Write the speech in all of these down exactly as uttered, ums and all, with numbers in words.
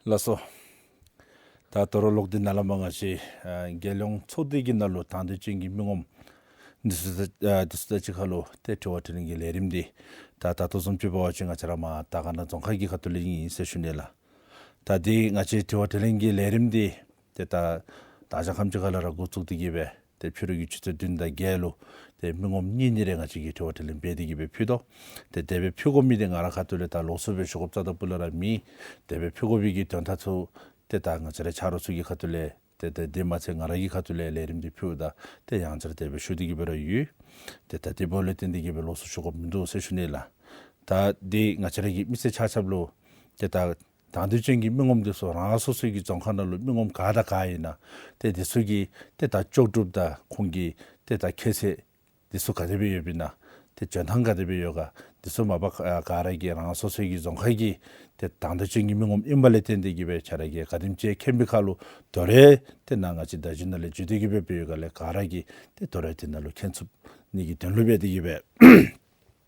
ལགས་སོ། ད་དོ་རུང་ལོག་སྟེ་ནཱ་ལས་མར་ང་བཅས་ཨ་རྒྱལ་ཡོངས་ཚོགས་སྡེ་གི་ནང་ལུ་དང་འདོད་ཅན་གྱི་མི་ངོམ་འདི་ཚུ་དང་ཨ་འདི་ཚུ་དང་གཅིག་ཁར་ལུ་ཏེ་དྲི་བ་དྲིས་ལན་གྱི་ལས་རིམ་འདི་ད་ད་ལྟོ་བཟུམ་ཅིག་འབད་བ་ཅིན་ང་བཅས་ར་མར་དར་དཀར་ན་རྫོང་ཁག་གི་ཁ་ཐུག་ལས་ཨིན་ཟེར་ཞུ་ནི་ལགས། ད་འདི་ང་བཅས་དྲི་བ་དྲིས་ལན་གྱི་ལས་རིམ་འདི་ཏེ་ད་ད་ཞག་ཁམས་ཅིག་ཁ་ལས་ར་འགོ་བཙུགས་ཏེ་གི་སྦེ་ཏེ་ཕྱི་རུ་གི་ཆུ་ཚོད་བདུན་དང་བརྒྱད་ལུ་ཏེ་མི་ངོམ་གཉིས་གཉིས་རེ་ང་བཅས་ཀྱིས་དྲི་བ་དྲིས་ལན་འབད་དེ་གི་སྦེ་ཕུལ་དོ། ཏེ་དེ་སྦེ་ཕུལ་དགོ་མི་འདི་ང་རའི་ཁ་ཐུག་ལས་ད་ལོགས་སུ་སྦེ་ཞུ་དགོཔ་རྩ་དང་སྤུ་ལས་ར་མེད། དེ་སྦེ་ཕུལ་དགོ་པའི་གི་དོན་དག་ཚུ་ཏེ་ད་ང་བཅས་ར་ཆ་རོགས་ཚུ་གི་ཁ་ཐུག་ལས་ཏེ་ཏེ་དེ་མ་ཚད་ང་ར་གི་ཁ་ཐུག་ལས་ལས་རིམ་འདི་ཕུལཝ་ད་ཏེ་ཡང་བསྐྱར་དེ་སྦེ་ཞུ་སྟེ་གི་སྦེ་ར་ཡོད། ཏེ་ད་དེ་འབདཝ་ལས་བརྟེན་ཏེ་གི་སྦེ་ལོགས་སུ་ཞུ་དགོཔ་མིན་འདུག་ཟེར་ཞུ་ནི་ལགས། ད་འདི་ང་བཅས་ར་གི་མི་སེར་ཆ་ཁྱབ་ལུ་ཏེ་ད་དང་འདོད་ཅན་གྱི་མི་ངོམ་འདི་ཚུ་རང་སོ་སོའི་གི་རྫོང་ཁག་ནང་ལུ་མི་ངོམ་ག་དང་ག་ཨིན་ན་ཏེ་འདི་ཚུ་གི་ཏེ་ད་ལྕོགས་གྲུབ་དང་ཁོང་གི་ཏེ་ད་ཁྱད་ཚད་འདི་ཚུ་ག་དེ་སྦེ་ཡོདཔ་ཨིན་ན་ཏེ་འཇོན་ཐངས་ག་དེ་སྦེ་ཡོད་ག་འདི་ཚུ་མ་པ་ག་ར་གིས་རང་སོ་སོའི་གི་རྫོང་ཁག་གི་ཏེ་དང་འདོད་ཅན་གྱི་མི་ངོམ་ཨིན་པ་ལས་བརྟེན་ཏེ་གི་སྦེ་ཁྱེད་ར་གིས་ག་དེམ་ཅིག་མཁྱེན་པའི་ཁར་ལུ་དོ་རུང་ཏེ་ནཱ་ང་བཅས་བརྡ་བརྒྱུད་ནང་ལས་བརྒྱུད་དེ་གི་སྦེ་འབད་ཡོད་ག་ལས་ག་ར་གིས་ཏེ་དོ་རུང་དེ་ནང་ལུ་མཁྱེན་ཚུགས་ནི་གི་དོན་ལུ་འབད་དེ་གི་སྦེ་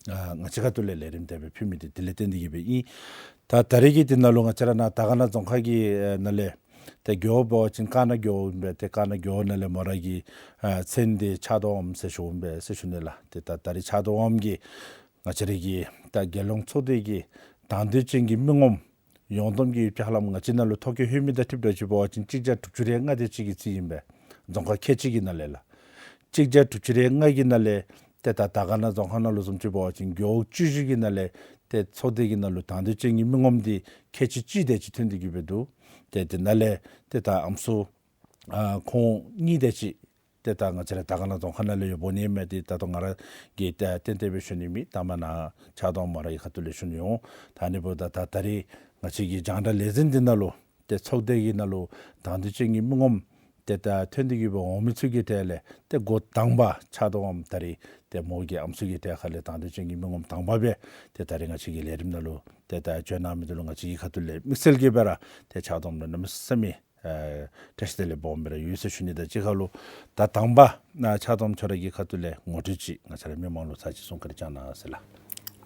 ཨ་ང་བཅས་ཁ་ཐུག་ལས་ལས་རིམ་དེ་སྦེ་ཕུལ་མི་འདི་དེ་ལས་བརྟེན་ཏེ་གི་སྦེ་ཨིན། ད་ད་རེས་ཀྱི་འདི་ནང་ལུ་ང་བཅས་ར་ནཱ་དར་དཀར་ན་རྫོང་ཁག་གི་ཨེ་ནང་ལས་ཏེ་རྒེད་འོག་འབད་བ་ཅིན་དཀར་ན་རྒེད་འོག་ཨིན་པས། ཏེ་དཀར་ན་རྒེད་འོག་ནང་ལས་མོ་ར་གི་ཨ་མཚན་འདི་ཕྱག་རྡོར་དབངམོ་ཟེར་ཞུཝ་ཨིན་པས་ཟེར་ཞུ་ནི་ལགས། ཏེ་ད་ད་རེས་ཕྱག་རྡོར་དབངམོ་གིས་ང་བཅས་ར་གི་ད་རྒྱལ་ཡོངས་ཚོགས་སྡེ་གི་དང་འདོད་ཅན་གྱི་མི་ངོམ་ཡོངས་བསྡོམས་ཀྱི་ཕྱག་ལཱ་ང་བཅས་ནང་ལུ་ཐོ་བཀོད་ལྷོད་མི་དང་འཁྲིལཝ་ད་ཅིག་འབད་བ་ཅིན་གཅིག་བརྒྱ་དྲུག་ཅུ་རེ་ལྔ་དེ་ཅིག་གི་རྩིས་ཨིན་པས། རྫོང་ཁག་ཁལ་གཅིག་གི་ནང་ལས་ལགས། གཅིག་བརྒྱ་དྲུག་ཅུ་རེ་ལྔ་གི་ནང་ལས་ཏེ་ད་དར་དཀར་ན་རྫོང་ཁག་ནང་ལུ་བཟུམ་ཅིག་འབད་བ་ཅིན་རྒེད་འོག་བཅུ་བཞི་གི་ནང་ལས་ཏེ་ཚོགས་སྡེ་གི་ནང་ལུ་དང་འདོད་ཅན་གྱི་མི་ངོམ་འདི་ཁལ་གཅིག་གཅིག་དེ་ཅིག་ཐོན་ཏེ་གི་སྦེ་འདུག། ཏེ་དེ་ནང་ལས་ཏེ་ད་ཨམ་སྲུ་ཨ་ཁོང་གཉིས་དེ་ཅིག་ཏེ་ད་ང་བཅས་ར་དར་དཀར་ན་རྫོང་ཁག་ནང་ལས་ཡོདཔ་འོང་ནི་མས། ཏེ་ད་ལྟོ་ང་ར་གིས་ཏེ་ཏན་ཏན་སྦེ་ཞུ་ནི་མེད། ད་མ་ནཱ་ཕྱག་རྡོར་དབངམོ་ར་གི་ཁ་ཐུག་ལས་ཞུ་ནི་འོང་། ད་ཨ་ནི་འབདཝ་ད་ད་ད་རེས་ང་བཅས་ཀྱི་རྒྱང་བསྒྲགས་ལས་འཛིན་འདི་ནང་ལུ་ཏེ་ཚོགས་སྡེ་གི་ནང་ལུ་དང་འདོད་ཅན་གྱི་མི་ངོམ་ཏེ་ད་ཐོན་ཏེ་གི་སྦེ་འོང་མི་ཚུ་གི་གྲས་ལས་ཏེ་འགོ་དང་པ་ཕྱག་རྡོར་དབངམོ་ད་རེས་ཏེ་མོ་གི་ཨམ་སྲུ་གི་གྲས་ཁ་ལས་དང་འདོད་ཅན་གྱི་མི་ངོམ་དང་པ་སྦེ་ཏེ་ད་རེས་ང་བཅས་ཀྱི་ལས་རིམ་ནང་ལུ་ཏེ་ད་བྱོན་གནང་མི་འདི་ལུ་ང་བཅས་ཀྱི་ཁ་ཐུག་ལས་དམིགས་བསལ་གྱི་སྦེ་ར་ཏེ་ཕྱག་རྡོར་དབངམོ་ལུ་གནམ་མེད་ས་མེད་ཨེ་བཀྲ་ཤིས་བདེ་ལེགས་སྦོམ་སྦེ་ར་ཡོད་ཟེར་ཞུ་ནི་དང་གཅིག་ཁར་ལུ་ད་དང་པ་ནཱ་ཕྱག་རྡོར་དབངམོ་ཁྱོད་ར་གི་ཁ་ཐུག་ལས་ངོ་སྤྲོད་ཅིག་ང་བཅས་ར་མི་མང་ལུ་ཚར་གཅིག་གསུང་བཀའ་དྲིན་བསྐྱང་གནང་ཟེར་ལགས།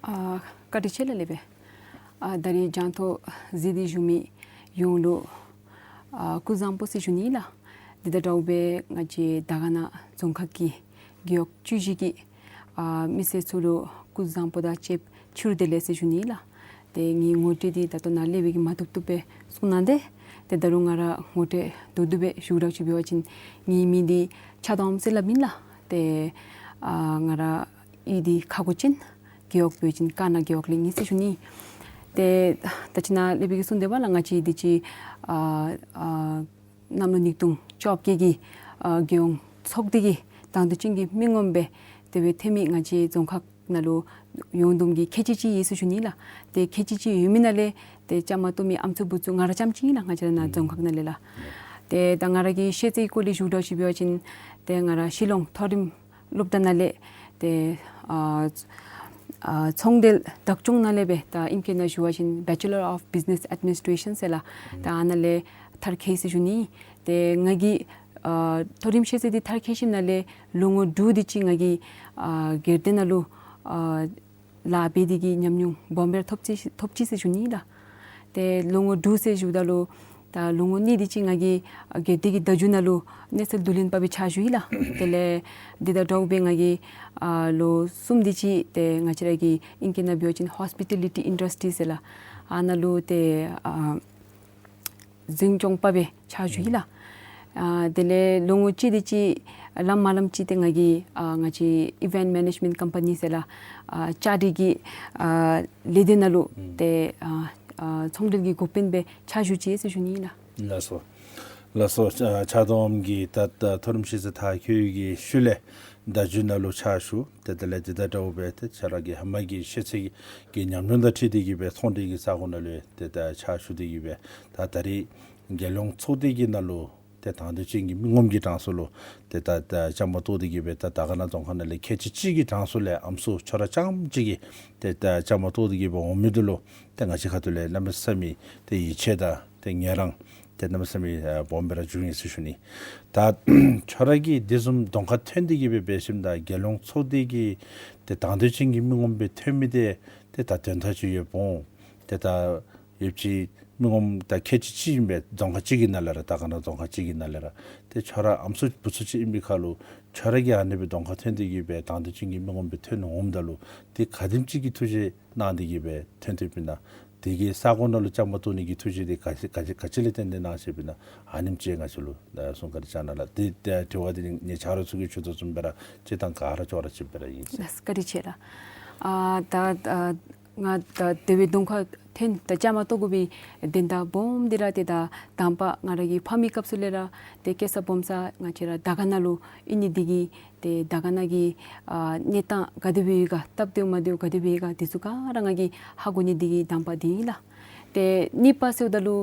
ཨ་བཀའ་དྲིན་ཆེ་ལགས་ལེགས་སྦེ། ཨ་ད་རེས་རྒྱང་མཐོང་གཟིགས་ཏེ་བཞུགས་མི་ཡོངས་ལུ་ཨ་སྐུ་གཟུགས་བཟང་པོ་ཟེར་ཞུ་ནི་ལགས། དེ་དང་འདྲཝ་སྦེ་ང་བཅས་དར་དཀར་ན་རྫོང་ཁག་གི་རྒེད་འོག་བཅུ་བཞི་གི་ཨ་མི་སེར་ཚུ་ལུ་སྐུ་གཟུགས་བཟང་པོ་དང་བཅས་པ་ཕྱི་རུ་བདེ་ལེགས་ཟེར་ཞུ་ནི་ལགས། ཏེ་ངེའི་ངོ་སྤྲོད་འདི་ད་ལྟོ་ནཱ་ལས་སྦེ་གིས་མ་བཏུབ་བཏུབ་སྦེ་གསུངས་གནང་སྟེ། ཏེ་ད་རུང་ང་ར་ངོ་སྤྲོད་མདོར་བསྡུས་སྦེ་ཞུ་ར་ཅིག་འབད་བ་ཅིན་ངེའི་མིང་འདི་ཕྱག་རྡོར་དབངམོ་ཟེར་སླབ་ཨིན་ལགས། ཏེ་ཨ་ང་ར་གཡུས་འདི་ཁ་སྒོ་ཅན། རྒེད་འོག་འབད་བ་ཅིན་དཀར་ན་རྒེད་འོག་ལས་ཨིན་ཟེར་ཞུ་ནི། ཏེ་ད་ཅི་ནཱ་ལས་སྦེ་གིས་གསུངས་དེ་བ་ལགས། ང་བཅས་འདི་ཅིག་ཨ་ཨ་གནམ་ལོ་ཉིས་སྟོང་བཅོ་བརྒྱད་ཀྱི་ཨ་རྒྱལ་ཡོངས་ཚོགས་སྡེ་གི་དང་འདོད་ཅན་གྱི་མི་ངོམ་སྦེ་དེ་སྦེ་ཐོན་མི་ང་བཅས་རྫོང་ཁག་ནང་ལུ་ཡོངས་བསྡོམས་ཀྱིས་ཁལ་གཅིག་གཅིག་ཡོད་ཟེར་ཞུ་ནི་ལགས། ཏེ་ཁལ་གཅིག་གཅིག་ཡོད་མི་ནང་ལས་ཏེ་བཅའ་མར་གཏོགས་མི་ཨམ་སྲུ་བུ་ཚུ་ང་ར་རྐྱངམ་གཅིག་ཨིན་ལགས། ང་བཅས་ར་ནཱ་རྫོང་ཁག་ནང་ལས་ལགས། ཏེ་ད་ང་ར་གི་ཤེས་ཚད་ཀྱི་སྐོར་ལས་ཞུ་ར་ཅིག་འབད་བ་ཅིན་ཏེ་ང་ར་ཤི་ལོང་མཐོ་རིམ་སློབ་གྲྭ་ནང་ལས་ཏེ་ཨ་ཨ་ཚོང་འབྲེལ་བདག་སྐྱོང་ནང་ལས་སྦེ་ད་ཨིང་སྐད་ནང་ཞུ་བ་ཅིན་Bachelor of Business Administration ཟེར་ལགས། ད་ཨ་ནཱ་ལས་མཐར་འཁྱོལ་ཡི་ཟེར་ཞུ་ནི། ཏེ་ང་གིས་ཨ་མཐོ་རིམ་ཤེས་ཚད་འདི་མཐར་འཁྱོལ་ཞིནམ་ལས་ལོ་ངོ་དྲུག་དེ་ཅིག་ང་གིས་ཨ་སྒེར་སྡེ་ནང་ལུ་ཨ་ལཱ་འབད་དེ་གི་ཉམས་མྱོང་སྦོམ་སྦེ་ར་ཐོབ་ཅི་ཐོབ་ཅི་ཟེར་ཞུ་ནི་ལགས། ཏེ་ལོ་ངོ་དྲུག་ཟེར་ཞུཝ་ད་ལུ་ད་ལོ་ངོ་གཉིས་དེ་ཅིག་ང་གིས་ཨ་སྒེར་སྡེ་གི་བརྡ་བརྒྱུད་ནང་ལུ་གནས་ཚུལ་བསྡུ་ལེན་པ་སྦེ་ཕྱག་ཞུ་ཡི་ལགས། དེ་ལས་དེ་དང་འདྲཝ་སྦེ་ང་གིས་ཨ་ལོ་གསུམ་དེ་ཅིག་ཏེ་ང་བཅས་ར་གི་ཨིང་སྐད་ནང་འབད་བ་ཅིན་Hospitality Industry ཟེར་ལགས། ཨ་ནཱ་ལུ་ཏེ་ཨ་འཛིན་སྐྱོང་པ་སྦེ་ཕྱག་ཞུ་ཡི་ལགས། ཨ་དེ་ལས་ལོ་ངོ་གཅིག་དེ་ཅིག་ལམ་མ་ལམ་ཅིག་ཏེ་ང་གིས་ཨ་ང་བཅས་Event Management Company ཟེར་ལགས། ཨ་བཅའ་སྒྲིག་གི་ཨ་ལས་སྡེ་ནང་ལུ་ཨུམ་ཏེ་ཨ་ཨ་ཚོང་འབྲེལ་གྱི་འགོ་དཔོན་སྦེ་ཕྱག་ཞུ་ཅི་ཟེར་ཞུ་ནི་ལགས། ལགས་སོ། ལགས་སོ། ཨ་ཕྱག་རྡོར་དབངམོ་གིས་ད་ད་མཐོ་རིམ་ཤེས་ཚད་མཐར་འཁྱོལ་གྱི་ཤུལ་ལས་བརྡ་བརྒྱུད་ནང་ལུ་ཕྱག་ཞུ། ཏེ་དེ་ལས་དེ་དང་འདྲཝ་སྦེ་ཏེ་ཁྱོད་ར་གི་ཧེ་མ་གི་ཤེས་ཚད་ཀྱི་ཉམས་མྱོང་དང་འཁྲིལ་ཏེ་གི་སྦེ་ཚོང་འབྲེལ་གྱི་ས་གོ་ནང་ལུ་ཏེ་ད་ཕྱག་ཞུ་སྟེ་གི་སྦེ་ད་ད་རེས་རྒྱལ་ཡོངས་ཚོགས་སྡེ་གི་ནང་ལུ་ཏེ་དང་འདོད་ཅན་གྱི་མི་ངོམ་གྱི་གྲངས་སུ་ལུ་ཏེ་ད་ད་བཅའ་མར་གཏོགས་ཏེ་གི་སྦེ་ད་དར་དཀར་ན་རྫོང་ཁག་ནང་ལས་ཁལ་གཅིག་གཅིག་གི་གྲངས་སུ་ལས་ཨམ་སྲུ་ཁྱོད་ར་རྐྱངམ་གཅིག་གིས་ཏེ་ད་བཅའ་མར་གཏོགས་ཏེ་གི་སྦེ་འོང་མི་འདི་ལུ་ཏེ་ང་བཅས་ཁ་ཐུག་ལས་གནམ་མེད་ས་མེད་ཏེ་ཡིད་ཆེས་དང་ཏེ་ངལ་རངས་ཏེ་གནམ་མེད་ས་མེད་ཨ་སྦོམ་སྦེ་ར་བྱུང་ཡི་ཟེར་ཞུ་ནི། ད་ཁྱོད་ར་གིས་དེ་བཟུམ་གདོང་ཁར་ཐོན་ཏེ་གི་སྦེ་འབད་ཞིནམ་ད་རྒྱལ་ཡོངས་ཚོགས་སྡེ་གི་ཏེ་དང་འདོད་ཅན་གྱི་མི་ངོམ་སྦེ་ཐོན་མི་འདི་ཏེ་ད་དོན་དག་ཅིག་ཡོདཔ་འོང་། ཏེ་ད་ཡོདཔ་ཅིག་ མི་ངོམ་ད་ཁལ་གཅིག་གཅིག་ཨིན་པས། རྫོང་ཁག་གཅིག་གི་ནང་ལས་ར་དར་དཀར་ན་རྫོང་ཁག་གཅིག་གི་ནང་ལས་ར། ཏེ་ཁྱོད་ར་ཨམ་སྲུ་བུ་ཚུ་ཅིག་ཨིན་པའི་ཁར་ལུ་ཁྱོད་ར་གིས་ཨ་ནི་སྦེ་གདོང་ཁར་ཐོན་ཏེ་གི་སྦེ་དང་འདོད་ཅན་གྱི་མི་ངོམ་སྦེ་ཐོན་འོངམ་ད་ལུ་ཏེ་ག་དེམ་ཅིག་གི་ཐུགས་བཞེད་གནང་སྟེ་གི་སྦེ་ཐོན་ཐོནམ་ཨིན་ན། དེ་གི་ས་གོ་ནང་ལུ་བཅའ་མར་གཏོགས་ནི་གི་ཐུགས་བཞེད་དེ་ག་ཅི་ག་ཅི་ག་ཅི་ལས་བརྟེན་ཏེ་གནང་ཅི་ཨིན་ན། ཨ་ནེམ་ཅིག་ང་བཅས་ལུ་ཨ་གསུང་བཀའ་དྲིན་བསྐྱང་གནང་ལགས། དེ་དེ་དྲི་བ་དེ་ནི་ང་བཅས་ར་ཚུ་གིས་ཞུ་དོ་བཟུམ་སྦེ་ར་སྤྱིར་བཏང་ག་ར་ཅོག་ར་གཅིག་སྦེ་ར་ཨིན་ཟེར། ལགས་བཀའ་དྲིན་ཆེ་ལགས། ཨ་ད་ཨ་ང་ད་དེ་སྦེ་གདོང་ཁར་ཐོན་ད་བཅའ་མར་གཏོགས་དགོ་པའི་དོན་དག་སྦོམ་འདི་ར་ཏེ་ད་དང་པ་ང་ར་གི་ཕམ་གི་སྐབས་སུ་ལས་ར་ཏེ་སྐྱེས་ས་སྦོམ་ས་ང་བཅས་ར་དར་དཀར་ན་ལུ་ཨིན་ནི་འདི་གིས་ཏེ་དར་དཀར་ན་གི་ཨ་གནས་སྟངས་ག་དེ་སྦེ་ཡོད་ག་སྟབས་བདེཝ་མ་བདེཝ་ག་དེ་སྦེ་ཡོད་ག་དེ་ཚུ་ག་ར་ང་གིས་ཧ་གོ་ནི་འདི་གིས་དང་པ་འདི་ཨིན་ལགས། ཏེ་གཉིས་པ་ཟེརཝ་ད་ལུ་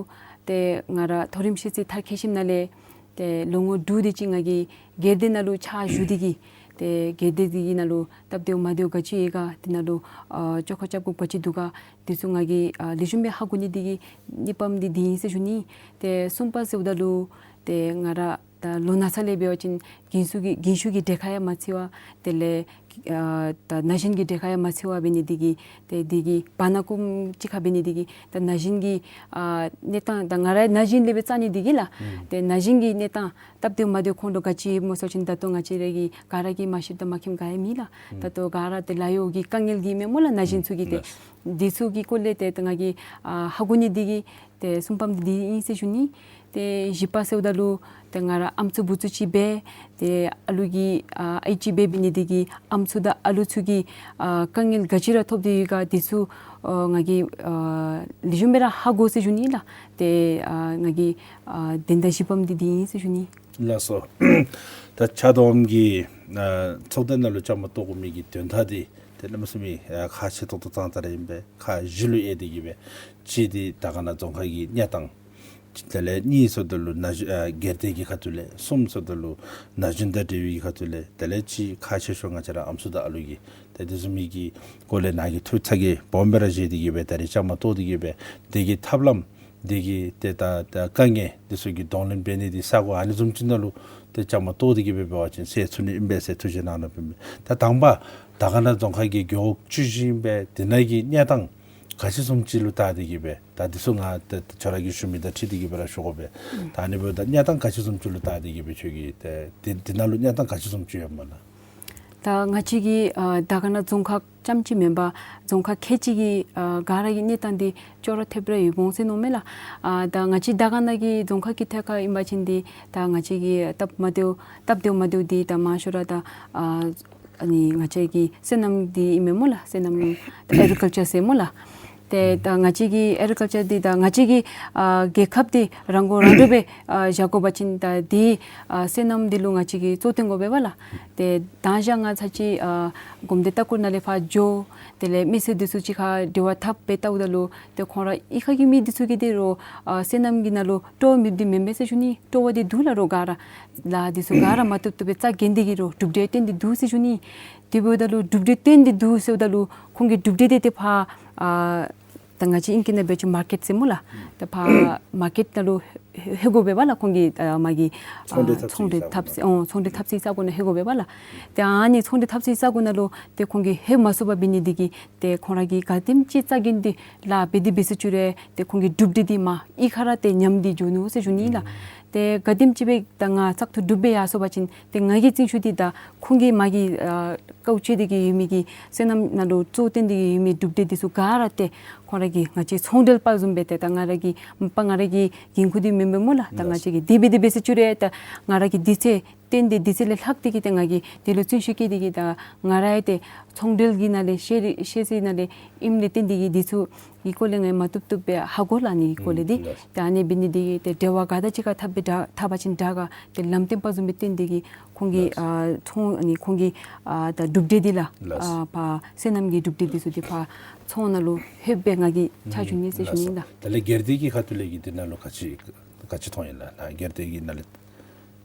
ཏེ་ང་ར་མཐོ་རིམ་ཤེས་ཚད་མཐར་འཁྱོལ་ཞིནམ་ལས་ཏེ་ལོ་ངོ་དྲུག་དེ་ཅིག་ང་གིས་སྒེར་སྡེ་ནང་ལུ་ཕྱག་ཞུ་སྟེ་གི་ཏེ་སྒེར་སྡེ་འདི་གི་ནང་ལུ་སྟབས་བདེཝ་མ་བདེཝ་ག་ཅི་ཡོད་ག་དེ་ནང་ལུ་ཨ་བཅོ་ཁ་རྐྱབ་དགོཔ་ག་ཅི་འདུག་ག་དེ་ཚུ་ང་གིས་ཨ་ལེགས་ཤོམ་སྦེ་ཧ་གོ་ནི་འདི་གིས་གཉིས་པམ་འདི་འདི་ཨིན་ཟེར་ཞུ་ནི། ཏེ་གསུམ་པ་ཟེརཝ་ད་ལུ་ཏེ་ང་ར་ད་ལོ་ན་ཚད་ལས་འབད་བ་ཅིན་རྒན་ཤོས་ཀྱི་རྒན་ཤོས་ཀྱི་གྲལ་ཁར་ཡང་མ་ཚུད་པར་དེ་ལས་ཨ་ད་ན་གཞོན་གྱི་གྲལ་ཁར་ཡང་མ་ཚུད་པར་འབད་ནི་འདི་གིས་ཏེ་འདི་གིས་བར་ན་ཀུམ་ཅིག་ཁར་འབད་ནི་འདི་གིས་ད་ན་གཞོན་གྱི་ཨ་གནས་སྟངས་ད་ང་ར་ན་གཞོན་ལས་སྦེ་བརྩི་ནི་འདི་གིས་ལགས། ཨུམ་ཏེ་ན་གཞོན་གྱི་གནས་སྟངས་སྟབས་བདེཝ་མ་བདེཝ་ཁོང་ཁྲོ་ག་ཅི་སྨོ་ཟེར་བ་ཅིན་ད་ལྟོ་ང་བཅས་ར་གིས་ག་ར་གིས་མ་ཤེསཔ་དང་མ་མཁྱེནམ་ག་ཡང་མེད་ལགས། ཨུམ་ད་ལྟོ་ག་ར་ཏེ་ལཱ་གཡོག་གི་དཀའ་ངལ་གྱིས་མས་སྨོ་ལགས། ན་གཞོན་ཚུ་གིས་ཏེ་ཨུམ་འདི་ཚུ་གི་སྐོར་ལས་ཏེ་ད་ང་གིས་ཨ་ཧ་གོ་ནི་འདི་གིས་ཏེ་གསུམ་པམ་འདི་ཨིན་ཟེར་ཞུ་ནི། ཏེ་བཞི་པ་ཟེརཝ་ད་ལུ་ཏེ་ང་ར་ཨམ་སྲུ་བུ་ཚུ་ཅིག་འབད་ཏེ་ཨ་ལུ་གི་ཨ་ཨའི་ཅིག་འབད་འབད་ནི་འདི་གིས་ཨམ་སྲུ་དང་ཨ་ལུ་ཚུ་གི་ཨ་དཀའ་ངལ་ག་ཅི་ར་ཐོབ་སྟེ་ཡོད་ག་དེ་ཚུ་ཨ་ང་གིས་ཨ་ལེགས་ཤོམ་སྦེ་ར་ཧ་གོ་ཟེར་ཞུ་ནི་ལགས། ཏེ་ཨ་ང་གི་ཨ་དོན་དག་བཞི་པམ་འདི་འདི་ཨིན་ཟེར་ཞུ་ནི། ལགས་སོ། ད་ཆ་དོམ་གྱི་ཨ་ཚོགས་སྡེ་ནང་ལུ་བཅའ་མར་གཏོགས་དགོ་མི་གི་དོན་དག་འདི་ཏེ་གནམ་མེད་ས་མེད་ཨ་ཁག་ཆེ་ཏོག་ཏོ་ཙང་ཙ་ར་ཨིན་པས། ཁག་བཞི་ལུ་དབྱེ་སྟེ་གི་སྦེ་གཅིག་འདི་དར་དཀར་ན་རྫོང་ཁག་གི་གནས་སྟངས། དེ་ལས་གཉིས་ཟེརཝ་ད་ལུ་ན་གཞོན་ཨ་སྒེར་སྡེ་གི་ཁ་ཐུག་ལས། གསུམ་ཟེརཝ་ད་ལུ་ན་གཞོན་དང་འབྲེལ་བའི་ཁ་ཐུག་ལས། དེ་ལས་གཅིག་ཁག་ཆེ་ཤོས་ང་བཅས་ར་ཨམ་སྲུ་དང་ཨ་ལུ་གི་ཏེ་དེ་བཟུམ་མའི་གི་སྐོར་ལས་ནཱ་གིས་ཐུགས་ཚ་གྱང་སྦོམ་སྦེ་ར་བཞེས་ཏེ་གི་སྦེ་ད་རིས་བཅའ་མར་གཏོགས་ཏེ་གི་སྦེ་དེ་གི་ཐབས་ལམ་དེ་གི་ཏེ་ད་ད་དཀའ་ངལ་འདི་ཚུ་གི་གདོང་ལེན་འབད་ནི་འདི་ས་གོ་ཨ་ནི་བཟུམ་ཅིག་ནང་ལུ་ཏེ་བཅའ་མར་གཏོགས་ཏེ་གི་སྦེ་འབད་བ་ཅིན་སེལ་ཚུགས་ནི་ཨིན་པས་ཟེར་ཐུགས་བཞེད་གནང་གནངམ་ཨིན་པས། ད་དང་པ་དར་དཀར་ན་རྫོང་ཁག་གི་རྒེད་འོག་བཅུ་བཞི་ཨིན་པས། དེ་ནང་གི་གནས་སྟངས་ག་ཅི་བཟུམ་ཅིག་ལུ་བལྟ་སྟེ་གི་སྦེ་ད་འདི་ཚུ་ང་ཏེ་ཁྱོད་ར་གིས་ཞུ་མི་དང་འཁྲིལ་ཏེ་གི་སྦེ་ར་ཞུ་དགོ་པས། ད་ཨ་ནི་འབདཝ་ད་གནས་སྟངས་ག་ཅི་བཟུམ་ཅིག་ལུ་བལྟ་སྟེ་གི་སྦེ་ཁྱོད་ཀྱིས་ཏེ་དེ་དེ་ནང་ལུ་གནས་སྟངས་ག་ཅི་བཟུམ་ཅིག་ཡོདཔ་སྨོ་ལགས། ད་ང་བཅས་ཀྱི་ཨ་དར་དཀར་ན་རྫོང་ཁག་རྐྱངམ་ཅིག་མེན་པར་རྫོང་ཁག་ཁལ་གཅིག་གི་ཨ་ག་ར་གི་གནས་སྟངས་འདི་ཅོག་ར་འཐདཔ་ར་ཡོདཔ་འོང་ཟེར་མནོཝ་མས་ལགས། ཨ་ད་ང་བཅས་དར་དཀར་ན་གི་རྫོང་ཁག་གི་ཐད་ཁར་ཨིན་པ་ཅིན་འདི་ད་ང་བཅས་ཀྱི་སྟབས་མ་བདེཝ་སྟབས་བདེཝ་མ་བདེཝ་འདི་ད་མང་ཤོས་ར་ད་ཨ་ཨ་ནི་ང་བཅས་ཀྱི་སོ་ནམ་འདི་ཨིན་མས་སྨོ་ལགས། སོ་ནམ་ད་ཨེག་རི་ཀལ་ཅར་ཟེར་སྨོ་ལགས། ཏེ་ད་ང་བཅས་ཀྱི་ཨེག་རི་ཀལ་ཅར་འདི་ད་ང་བཅས་ཀྱི་ཨ་རྒྱལ་ཁབ་འདི་རང་མགོ་རང་འདྲོངས་སྦེ་ཨ་བཞག་དགོ་པ་ཅིན་ད་འདི་ཨ་སོ་ནམ་འདི་ལུ་ང་བཅས་ཀྱིས་གཙོ་བཏོན་དགོ་པས་པ་ལགས། ཏེ་ད་ཞག་ང་ཚར་ཅིག་ཨ་གོམས་འདྲིས་ལྟ་སྐོར་ནང་ལས་ཕར་འགྱོ། དེ་ལས་མི་སེར་འདི་ཚུ་གཅིག་ཁར་འབྲེལ་བ་འཐབ་སྦེ་བལྟཝ་ད་ལུ་ཏེ་ཁོང་ར་གཡུས་ཁ་གི་མི་འདི་ཚུ་གིས་ཏེ་རོགས་ཨ་སོ་ནམ་གྱི་ནང་ལུ་སྤྲོ་བ་མེདཔ་འདི་མེན་མས་ཟེར་ཞུ་ནི། སྤྲོ་བ་འདི་འདུག་ལགས། རོགས་ག་ར་ལཱ་འདི་ཚུ་ག་ར་མ་བཏུབ་བཏུབ་སྦེ་རྩ་འགེངས་ཏེ་གི་རོགས་གྲུབ་འབྲས་བཏོན་ཏེ་འདུག་ཟེར་ཞུ་ནི། དེ་འབདཝ་ད་ལུ་གྲུབ་འབྲས་བཏོན་ཏེ་འདུག་ཟེརཝ་ད་ལུ་ཁོང་གིས་གྲུབ་འབྲས་འདི་ཏེ་ཕར་ཨ་ད་ང་བཅས་ཨིང་སྐད་ནང་འབད་བ་ཅིན་མར་ཀེཊ་ཟེར་སྨོ་ལགས། ད་ཕར་མར་ཀེཊ་ནང་ལུ་ལྷོད་དགོ་པས་པ་ལགས། ཁོང་གི་ཨ་མ་གི་ཚོང་འབྲེལ་ཨ་འཐབ་ཚོང་འབྲེལ་འཐབ་ས་ཨོ་ཚོང་འབྲེལ་འཐབ་སའི་ས་གོ་ནང་ལྷོད་དགོ་པས་པ་ལགས། ཏེ་ཨ་ནི་ཚོང་འབྲེལ་འཐབ་སའི་ས་གོ་ནང་ལུ་ཏེ་ཁོང་གིས་ལྷོད་མ་ཚུགས་པར་འབད་ནི་འདི་གིས་ཏེ་ཁོང་ར་གིས་ག་དེམ་ཅིག་རྩ་འགེངས་ཏེ་ལཱ་འབད་དེ་འབད་ཟེར་ཅི་རུང་ཏེ་ཁོང་གི་གྲུབ་འབྲས་འདི་མར་གཡུས་ཁར་ར་ཏེ་ཉམས་ཏེ་འགྱོ་ནུག་ཟེར་ཞུ་ནི་ལགས། ཏེ་ག་དེམ་ཅིག་སྦེ་ད་ང་བཙག་འཐུ་གྲུབ་སྦེ་ཡར་སོང་པ་ཅིན་ཏེ་ང་གིས་བརྩི་ཞིནམ་འདི་ད་ཁོང་གིས་མ་གི་ཨ་བཀའ་དབང་སྤྱོད་དེ་གི་ཡོད་མི་གི་སོ་ནམ་ནང་ལུ་གཙོ་བོ་བཏོན་ཏེ་གི་ཡོད་མི་གྲུབ་འབྲས་འདི་ཚུ་ག་ར་ཏེ་ཁོང་ར་གི་ང་བཅས་ཚོང་འབྲེལ་པ་བཟུམ་སྦེ་ཏེ་ད་ང་ར་གི་མ་པ་ང་ར་གི་འགན་ཁུར་འདི་མེན་པས་སྨོ་ལགས། ད་ང་བཅས་ཀྱིས་དེ་སྦེ་དེ་སྦེ་ཟེར་ཅི་རུང་ད་ང་ར་གིས་དུས་ཚོད་བཏོན་ཏེ་དུས་ཚོད་ལས་ལྷག་སྟེ་གི་ཏེ་ང་གིས་དེ་ལུ་བརྩོན་ཤུགས་བསྐྱེད་དེ་གི་ད་ང་ར་ཡང་ཏེ་ཚོང་འབྲེལ་གྱི་ནང་ལས་ཤེས་རིག་ཤེས་ཚད་ནང་ལས་ཨིནམ་ལས་བརྟེན་ཏེ་གི་འདི་ཚུ་གི་སྐོར་ལས་ང་མ་བཏུབ་བཏུབ་སྦེ་ཧ་གོ་ལགས། ཨ་ནི་གི་སྐོར་ལས་འདི་ཨུམ་ད་ཨ་ནི་འབད་ནི་འདི་གིས་ཏེ་འབྲེལ་བ་ག་དང་གཅིག་ཁར་འཐབ་སྦེ་དྲག་འཐབ་པ་ཅིན་དྲག་ག་ཏེ་ལམ་སྟོན་པ་བཟུམ་སྦེ་བཏོན་ཏེ་གི་ཁོང་གི་ལགས། ཨ་ཚོང་ཨ་ནི་ཁོང་གི་ཨ་ད་གྲུབ་འབྲས་འདི་ལགས། ལགས། ཨ་ཕར་སོ་ནམ་གྱི་གྲུབ་འབྲས་འདི་ཚུ་འདི་ཕར་ཚོང་ནང་ལུ་ལྷོད་སྦེ་ང་གིས་ཕྱག་ཞུ་ནི་ཟེར་ཞུ་ནི་ལགས། ད་ལས་སྒེར་སྡེ་གི་ཁ་ཐུག་ལས་ཀྱི་འདི་ནང་ལུ་ག་ཅི་ག་ཅི་མཐོང་ཡི་ལགས། ན་སྒེར་སྡེ་གི་ནང་ལས།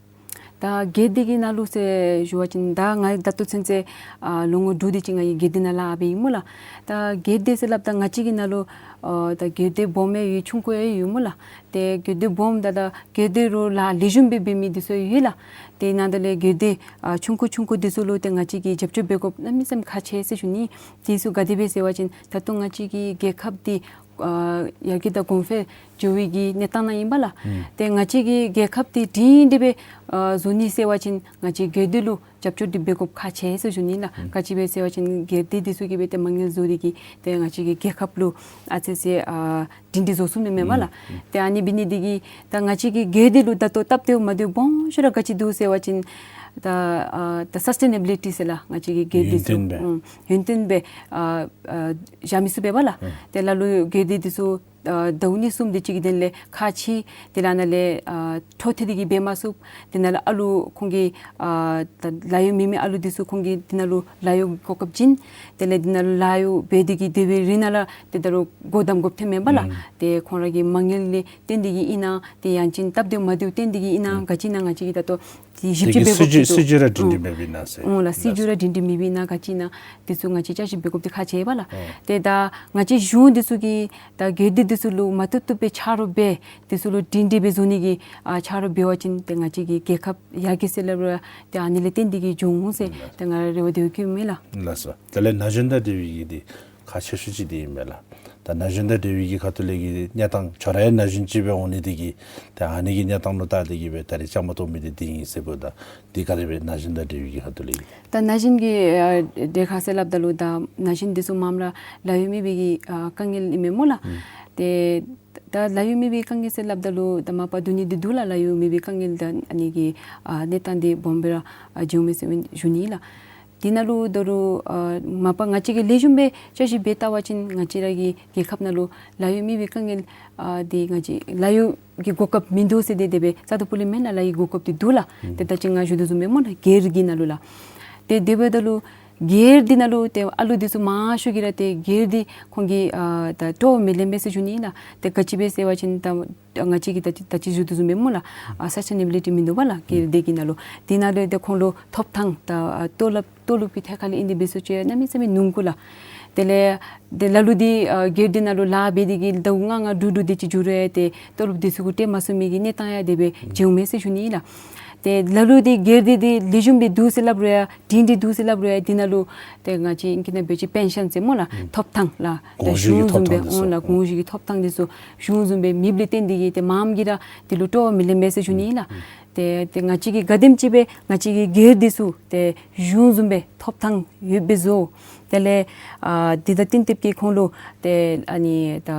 ད་སྒེར་སྡེ་གི་ནང་ལུ་ཟེར་ཞུ་བ་ཅིན་ད་ང་ད་ལྟོ་ཚུན་ཚོད་ཨ་ལོ་ངོ་དྲུག་དེ་ཅིག་ང་གིས་སྒེར་སྡེ་ནང་ལཱ་འབད་ཡི་སྨོ་ལགས། ད་སྒེར་སྡེ་ཟེར་སླབ་ད་ང་བཅས་ཀྱི་ནང་ལུ་ཨ་ད་སྒེར་སྡེ་སྦོམ་ཡང་ཡོད་ཆུང་ཀུ་ཡང་ཡོད་སྨོ་ལགས། ཏེ་སྒེར་སྡེ་སྦོམ་ད་ད་སྒེར་སྡེ་རོགས་ལཱ་ལེགས་ཤོམ་སྦེ་འབད་མི་འདི་ཚུ་ཡོད་ལགས། ཏེ་ནང་ད་ལས་སྒེར་སྡེ་ཨ་ཆུང་ཀུ་ཆུང་ཀུ་འདི་ཚུ་ལུ་ཏེ་ང་བཅས་ཀྱིས་རྒྱབ་སྐྱོར་འབད་དགོཔ་གནམ་མེད་ས་མེད་ཁག་ཆེ་ཟེར་ཞུ་ནི། དེ་ཚུ་ག་དེ་སྦེ་ཟེར་བ་ཅིན་ད་ལྟོ་ང་བཅས་ཀྱི་རྒྱལ་ཁབ་འདི་ ཨ་ཡར་རྒྱས་དང་གོང་འཕེལ་འགྱོ་བའི་གི་གནས་སྟངས་ནང་ཨིན་པས་ལགས། ཨུམ། ཏེ་ང་བཅས་ཀྱི་རྒྱལ་ཁབ་འདི་སྒྲིང་སྒྲི་སྦེ་ཨ་བཟོ་ནི་ཟེར་བ་ཅིན་ང་བཅས་སྒེར་སྡེ་ལུ་རྒྱབ་སྐྱོར་འདི་འབད་དགོཔ་ཁག་ཆེ་ཟེར་ཞུ་ནི་ལགས། ཨུམ། ག་ཅི་སྦེ་ཟེར་བ་ཅིན་སྒེར་སྡེ་འདི་ཚུ་གིས་སྦེ་ཏེ་མ་དངུལ་བཟོ་སྟེ་གིས་ཏེ་ང་བཅས་ཀྱི་རྒྱལ་ཁབ་ལུ་ཨ་ཙི་ཙི་ཨ་སྒྲིང་སྒྲི་བཟོ་ཚུགས་ནི་མེན་པས་ལགས། ཨུམ། ཏེ་ཨ་ནི་འབད་ནི་འདི་གིས་ད་ང་བཅས་ཀྱི་སྒེར་སྡེ་ལུ་ད་ལྟོ་སྟབས་བདེཝ་མ་བདེཝ་སྦོམ་ཤོས་ར་ག་ཅི་འདུག་ཟེར་བ་ཅིན་ད་ཨ་ད་སཱསི་ཊེ་ནེ་བི་ལི་ཊི་ཟེར་ལགས། ང་བཅས་ཀྱི་སྒེར་སྡེ་ཚུ་ཡུན་བརྟན་སྦེ། ཨུམ་ཡུན་བརྟན་སྦེ་ཨ་ཨ་བཞག་མི་ཚུགས་པས་པ་ལགས། ཨུམ། ཏེ་ལ་ལུ་སྒེར་སྡེ་འདི་ཚུ་ཨ་ཟླཝ་གཉིས་གསུམ་དེ་ཅིག་གི་དོན་ལས་ཁག་ཆེ། དེ་ལས་ཨ་ནཱ་ལས་ཨ་འཕྲོ་མཐུད་དེ་གིས་འབད་མ་ཚུགས། དེ་ནང་ལུ་ཨ་ལུ་ཁོང་གི་ཨ་ད་ལཱ་གཡོག་མེད་མི་ཨ་ལུ་འདི་ཚུ་ཁོང་གིས་དེ་ནང་ལུ་ལཱ་གཡོག་གོ་སྐབས་བྱིན། དེ་ལས་དེ་ནང་ལུ་ལཱ་གཡོག་འབད་དེ་གིས་སྡོད་པའི་རིང་ནང་ལུ་ཏེ་ད་རུང་སྒོ་བསྡམ་དགོཔ་ཐོནམ་མས་པ་ལགས། ཨུམ། ཏེ་ཁོང་ར་གི་མ་དངུལ་ལས་བརྟེན་ཏེ་གིས་ཨིན་ན་ཏེ་ཡང་ཅིན་སྟབས་བདེཝ་མ་བདེཝ་བརྟེན་ཏེ་གིས་ཨིན་ན་ཨུམ་ག་ཅི་ཨིན་ན་ང་བཅས་ཀྱིས་ད་ལྟོ་དེ་ཞིབ་དཔྱད་འབད་དགོཔ་ཅིག་འདུག། སྲིད་ཇུས་ར་སྒྲིང་སྒྲི་མེདཔ་ཨིན་ན་ཟེར། ཨོ་ལགས། སྲིད་ཇུས་ར་སྒྲིང་སྒྲི་མེདཔ་ཨིན་ན་ག་ཅི་ཨིན་ན་དེ་ཚུ་ང་བཅས་བསྐྱར་ཞིབ་འབད་དགོཔ་འདི་ཁག་ཆེ་བས་ལགས། ཨོ། ཏེ་ད་ང་བཅས་གཞུང་འདི་ཚུ་གིས་ད་སྒེར་སྡེ་འདི་ཚུ་ལུ་མ་བཏུབ་བཏུབ་སྦེ་ཆ་རོགས་འབད། འདི་ཚུ་ལུ་སྒྲིང་སྒྲི་སྦེ་བཟོ་ནི་གི་ཨ་ཆ་རོགས་འབད་བ་ཅིན་ཏེ་ང་བཅས་ཀྱི་རྒྱལ་ཁབ་ཡར་རྒྱས་ཟེར་སླབ་རུང་ཏེ་ཨ་ནི་ལས་བརྟེན་ཏེ་གིས་འགྱོ་འོང་ཟེར་ཨིན་ལགས། ཏེ་ང་ར་རེ་བ་དེ་བསྐྱེདཔ་ཨིན་ལགས། ལགས་སོ། དེ་ལས་ན་གཞོན་དང་འབྲེལ་བའི་གི་འདི་ཁག་ཆེ་ཤོས་ཅིག་འདི་ཨིན་མས་ལགས། ད་ན་གཞོན་དང་འབྲེལ་བའི་གི་ཁ་ཐུག་ལས་ཀྱི་གནས་སྟངས་ཁྱོད་ར་ཡང་ན་གཞོན་ཅིག་སྦེ་འོང་ནི་འདི་གིས་ད་ཨ་ནི་གི་གནས་སྟངས་ལུ་བལྟ་སྟེ་གིས་སྦེ་ད་རེས་བཅའ་མར་གཏོགས་མི་འདི་འདི་ཨིན་ཟེར་བ་ད་འདི་ག་དེ་སྦེ་ན་གཞོན་དང་འབྲེལ་བའི་གི་ཁ་ཐུག་ལས་ཀྱི། ད་ན་གཞོན་གྱི་ཨ་གྲལ་ཁར་ཟེར་སླབ་ད་ལུ་ད་ན་གཞོན་འདི་ཚུ་མངམ་ར་ལཱ་གཡོག་མེད་པའི་གི་ཨ་དཀའ་ངལ་ཨིན་མས་སྨོ་ལགས། ཨུམ། ཏེ་ད་ལཱ་གཡོག་མེད་པའི་དཀའ་ངལ་ཟེར་སླབ་ད་ལུ་ད་མ་པ་སྡུག་ནི་འདི་འདུག་ལགས། ལཱ་གཡོག་མེད་པའི་དཀའ་ངལ་ད་ཨ་ནི་གི་ཨ་གནས་སྟངས་འདི་སྦོམ་སྦེ་ར་ཨ་བྱུང་མས་ཟེར་ཞུ་ནི་ལགས། དེ་ནང་ལུ་ད་རུང་ཨ་མ་པ་ང་བཅས་ཀྱིས་ལེགས་ཤོམ་སྦེ་བསྐྱར་ཞིབ་འབད་བལྟ་བ་ཅིན་ང་བཅས་ར་གི་རྒྱལ་ཁབ་ནང་ལུ་ལཱ་གཡོག་མེད་པའི་དཀའ་ངལ་ཨ་འདི་ང་བཅས་ལཱ་གཡོག་གི་གོ་སྐབས་མིན་འདུག་ཟེར་ཏེ་དེ་སྦེ་རྩ་དང་པོ་ལས་མེན་ལགས། ལཱ་གི་གོ་སྐབས་འདི་འདུག་ལགས། ཨུམ། ཏེ་ད་ཅི་ང་ཞུ་དོ་བཟུམ་སྦེ་སྨོ་ལགས། སྒེར་གྱི་ནང་ལུ་ལགས། ཏེ་དེ་འབདཝ་ད་ལུ་སྒེར་འདི་ནང་ལུ་ཏེ་ཨ་ལུ་འདི་ཚུ་མང་ཤོས་ཀྱིས་ར་ཏེ་སྒེར་འདི་ཁོང་གིས་ཨ་ད་སྤྲོ་བ་མི་ལེན་པས་ཟེར་ཞུ་ནི་ལགས། ཏེ་ག་ཅི་སྦེ་ཟེར་བ་ཅིན་ད་ང་བཅས་ཀྱིས་ད་ད་ཅི་ཞུ་དོ་བཟུམ་སྦེ་སྨོ་ལགས། ཨ་སཱསི་ཊེ་ནེ་བི་ལི་ཊི་མིན་འདུག་པ་ལགས། སྒེར་སྡེ་གི་ནང་ལུ་དེ་ནང་ལུ་ཏེ་ཁོང་ལུ་ཐོབ་ཐང་ད་ཨ་ཏོ་ལོབ་ཏོ་ལོབ་ཀྱི་ཐད་ཁར་ལས་ཨིན་ཏེ་འབད་སོ་ཅི་གནམ་མེད་ས་མེད་ཉུང་ཀུ་ལགས། དེ་ལས་ཏེ་ལ་ལུ་འདི་ཨ་སྒེར་སྡེ་ནང་ལུ་ལཱ་འབད་དེ་གིས་ཟླཝ་ལྔ་ལྔ་དྲུག་དྲུག་དེ་ཅིག་འགྱོ་རུང་ཡང་ཏེ་ཏོ་ལོབ་འདི་ཚུ་གུ་སྤྲོད་མ་ཚུགས་མི་གི་གནས་སྟངས་ཡང་དེ་སྦེ་བྱུངམ་མས་ཟེར་ཞུ་ནི་ལགས། ཏེ་ལ་ལུ་འདི་སྒེར་སྡེ་འདི་ལེགས་ཤོམ་སྦེ་འདུག་ཟེར་སླབ་རུང་ཡང་སྒྲིང་སྒྲི་འདུག་ཟེར་སླབ་རུང་ཡང་དེ་ནང་ལུ་ཏེ་ང་བཅས་ཨིང་སྐད་ནང་འབད་བ་ཅིན་པེན་ཤཱན་ཟེར་སྨོ་ལགས། ཨུམ། ཐོབ་ཐང་ལགས། ད་གོང་ཞུ་གཞུང་གི་བཟུམ་ཐོབ་སྦེ་ཐང་འདི་ཨོ་ཚུ་ལགས། གོང་ཞུ་གི་ཐོབ་ཐང་འདི་ཚུ་གཞུང་བཟུམ་སྦེ་མེདཔ་ལས་བརྟེན་ཏེ་གིས་ཏེ་མངམ་གིས་ར་དེ་ལུ་སྤྲོ་བ་མི་ལེན་པས་ཟེར་ཞུ་ནི་ལགས། ཨུམ། ཏེ་ཏེ་ང་བཅས་ཀྱིས་ག་དེམ་ཅིག་སྦེ་ང་བཅས་ཀྱི་སྒེར་སྡེ་ཚུ་ཏེ་གཞུང་བཟུམ་སྦེ་ཐོབ་ཐང་ཡོདཔ་སྦེ་བཟོ། དེ་ལས་ཨ་དེ་དང་བསྟུན་ཏེ་གིས་ཁོང་ལུ་ཏེ་ཨ་ནི་ད་